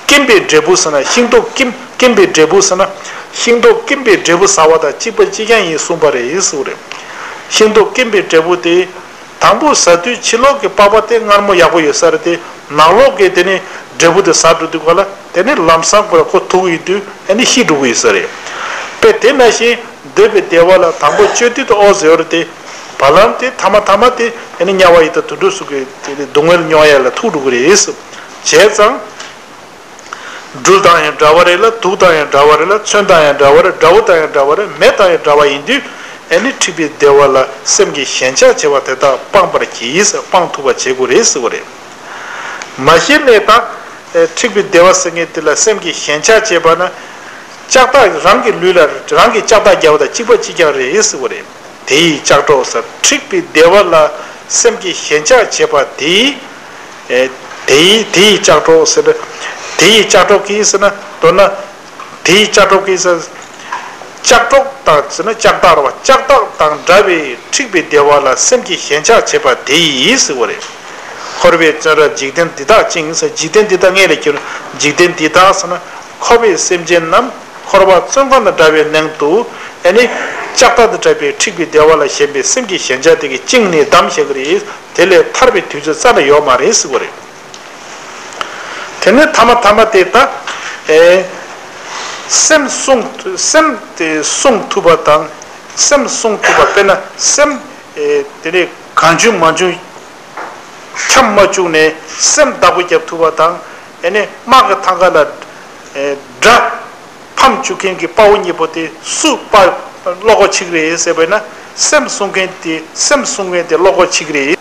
སྐེམ་པའི་འབྲས་བུ་ཟེར་ན་ཤིང་ཏོག་སྐེམ་སྐེམ་པའི་འབྲས་བུ་ཟེར་ན། ཤིང་ཏོག་སྐེམ་པའི་འབྲས་བུ་ཟ་བ་དང་གཅིག་པ་གཅིག་རྐྱང་ཡིན་གསུངས་པ་རེད་ཟེར་བ་རེད། ཤིང་ཏོག་སྐེམ་པའི་འབྲས་བུ་དེ། དང་པོ་ཟ་དུས་ཕྱི་ལོགས་ཀྱི་པགས་པ་དེ་མངར་མོ་ཡག་པོ་ཡོད་ས་རེད་དེ། ནང་ལོགས་ཀྱི་དེ་ནི་འབྲས་བུ་དེ་ཟ་འགྲོ་དུས་ག་ལ་དེ་ནི་ལམ་སང་ཁོ་ལ་ཁོ་ཐུག་ཡོད་དུས་ཨ་ནི་ཤི་འགྲོ་གི་ཡོད་ས་རེད། དཔེ་དེ་ནང་བཞིན་འདོད་པའི་བདེ་བ་ལ་དང་པོ་སྤྱོད་དུས་དུ་ཨོ་ཟེར་བ་རེད་དེ། བ་ལང་དེ་ཐ་མ་ཐ་མ་དེ་ཨ་ནི་དམྱལ་བ་ཡི་དྭགས་དུད་འགྲོ་སོགས་ཀྱི་དེ་ནི་སྡུག་བསྔལ་མྱོང་ཡ་ལ་ཐུག་འགྲོ་གི་རེད། བྱས་ཙང་། སྦྲུལ་དང་ཡང་འདྲ་བ་རེད་ལ། དུག་དང་ཡང་འདྲ་བ་རེད་ལ། མཚོན་དང་ཡང་འདྲ་བ་རེད། དགྲ་བོ་དང་ཡང་འདྲ་བ་རེད། མེ་དང་ཡང་འདྲ་བ་ཡིན་དུས་ཨ་ནི་འཁྲིག་པའི་བདེ་བ་ལ་སེམས་ཀྱིས་ཞེན་ཆགས་བྱེད་པ་དེ་དག་སྤང་པར་གྱིས། སྤང་ཐུབ་པ་བྱེད་དགོས་རེད་ཟེར་བ་རེད། མ་གཞི་ལས་ད་འཁྲིག་པའི་བདེ་བ་ཟེར་མཁན་དེ་ལ་སེམས་ཀྱིས་ཞེན་ཆགས་བྱེད་པ་ན། ལྕགས་ཐག་རང་གི་ལུས་ལ་རང་གིས་ལྕགས་ཐག་བརྒྱབ་པ་དང་གཅིག་པ་གཅིག་རྐྱང་རེད་ཟེར་བ་རེད། དེ་ཡི་ལྕགས་སྒྲོག་ཟེར། འཁྲིག་པའི་བདེ་བ་ལ་སེམས་ཀྱིས་ཞེན་ཆགས་བྱེད་པ་དེ་ཡི། ཨེ། དེ་ཡི་དེ་ཡི་ལྕགས་སྒྲོག་ཟེར། དེ་ཡི་ལྕགས་སྒྲོག་གིས་ཟེར་ན་མདོར་ན། དེ་ཡི་ལྕགས་སྒྲོག་གིས་ཟེར། ལྕགས་སྒྲོག་དང་ཟེར་ན་ལྕགས་ཐག་རེད་བ། ལྕགས་ཐག་དང་འདྲ་བའི་འཁྲིག་པའི་བདེ་བ་ལ་སེམས་ཀྱིས་ཞེན་ཆགས་བྱེད་པ་དེ་ཡིས་ཟེར་བ་རེད། འཁོར་བའི་བཙོན་རར་འཇིག་རྟེན་འདི་དག་བཅིངས་ཟེར། འཇིག་རྟེན་འདི་དག་ངས་ལས་ཀྱང་འཇིག་རྟེན་འདི་དག་ཟེར་ན་འཁོར་བའི་སེམས་ཅན་རྣམས། འཁོར་བ་བཙོན་ཁང་དང་འདྲ་བའི་ནང་དུ་ཨ་ནི་ལྕགས་ཐག་དང་འདྲ་བའི་འཁྲིག་པའི་བདེ་བ་ལ་ཞེན་པའི་སེམས་ཀྱི་ཞེན་ཆགས་དེ་གིས་བཅིངས་ནས་བསྡམས་བཞག་གི་རེད། དེ་ལས་ཐར་བའི་དུས་ཚོད་རྩ་ནས་ཡོད་མ་རེད་ཟེར་བ་རེད། དེ་ནས་ཐ་མ་ཐ་མ་དེ་ད་ཨེ་སེམས་བསྲུང་སེམས་དེ་བསྲུང་ཐུབ་པ་དང་། སེམས་བསྲུང་ཐུབ་པ་དཔེར་ན་སེམས་ཨེ་དེ་ནས་གང་བྱུང་མང་བྱུང་འཁྱམས་མ་བཅུག་ནས་སེམས་བདག་པོ་རྒྱབ་ཐུབ་པ་དང་། ཨེ་ནས་དམག་གི་ཐང་ག་ལ་ཨེ་དགྲ་ཕམ་བཅུག་མཁན་གྱི་དཔའ་བོ་གཉིས་པོ་དེ་སུ་དཔའ་བློ་ཁོག་ཆེ་གི་རེད་ཟེར་བས་ན། སེམས་བསྲུང་མཁན་དེ་སེམས་བསྲུང་མཁན་དེ་བློ་ཁོག་ཆེ་གི་རེད།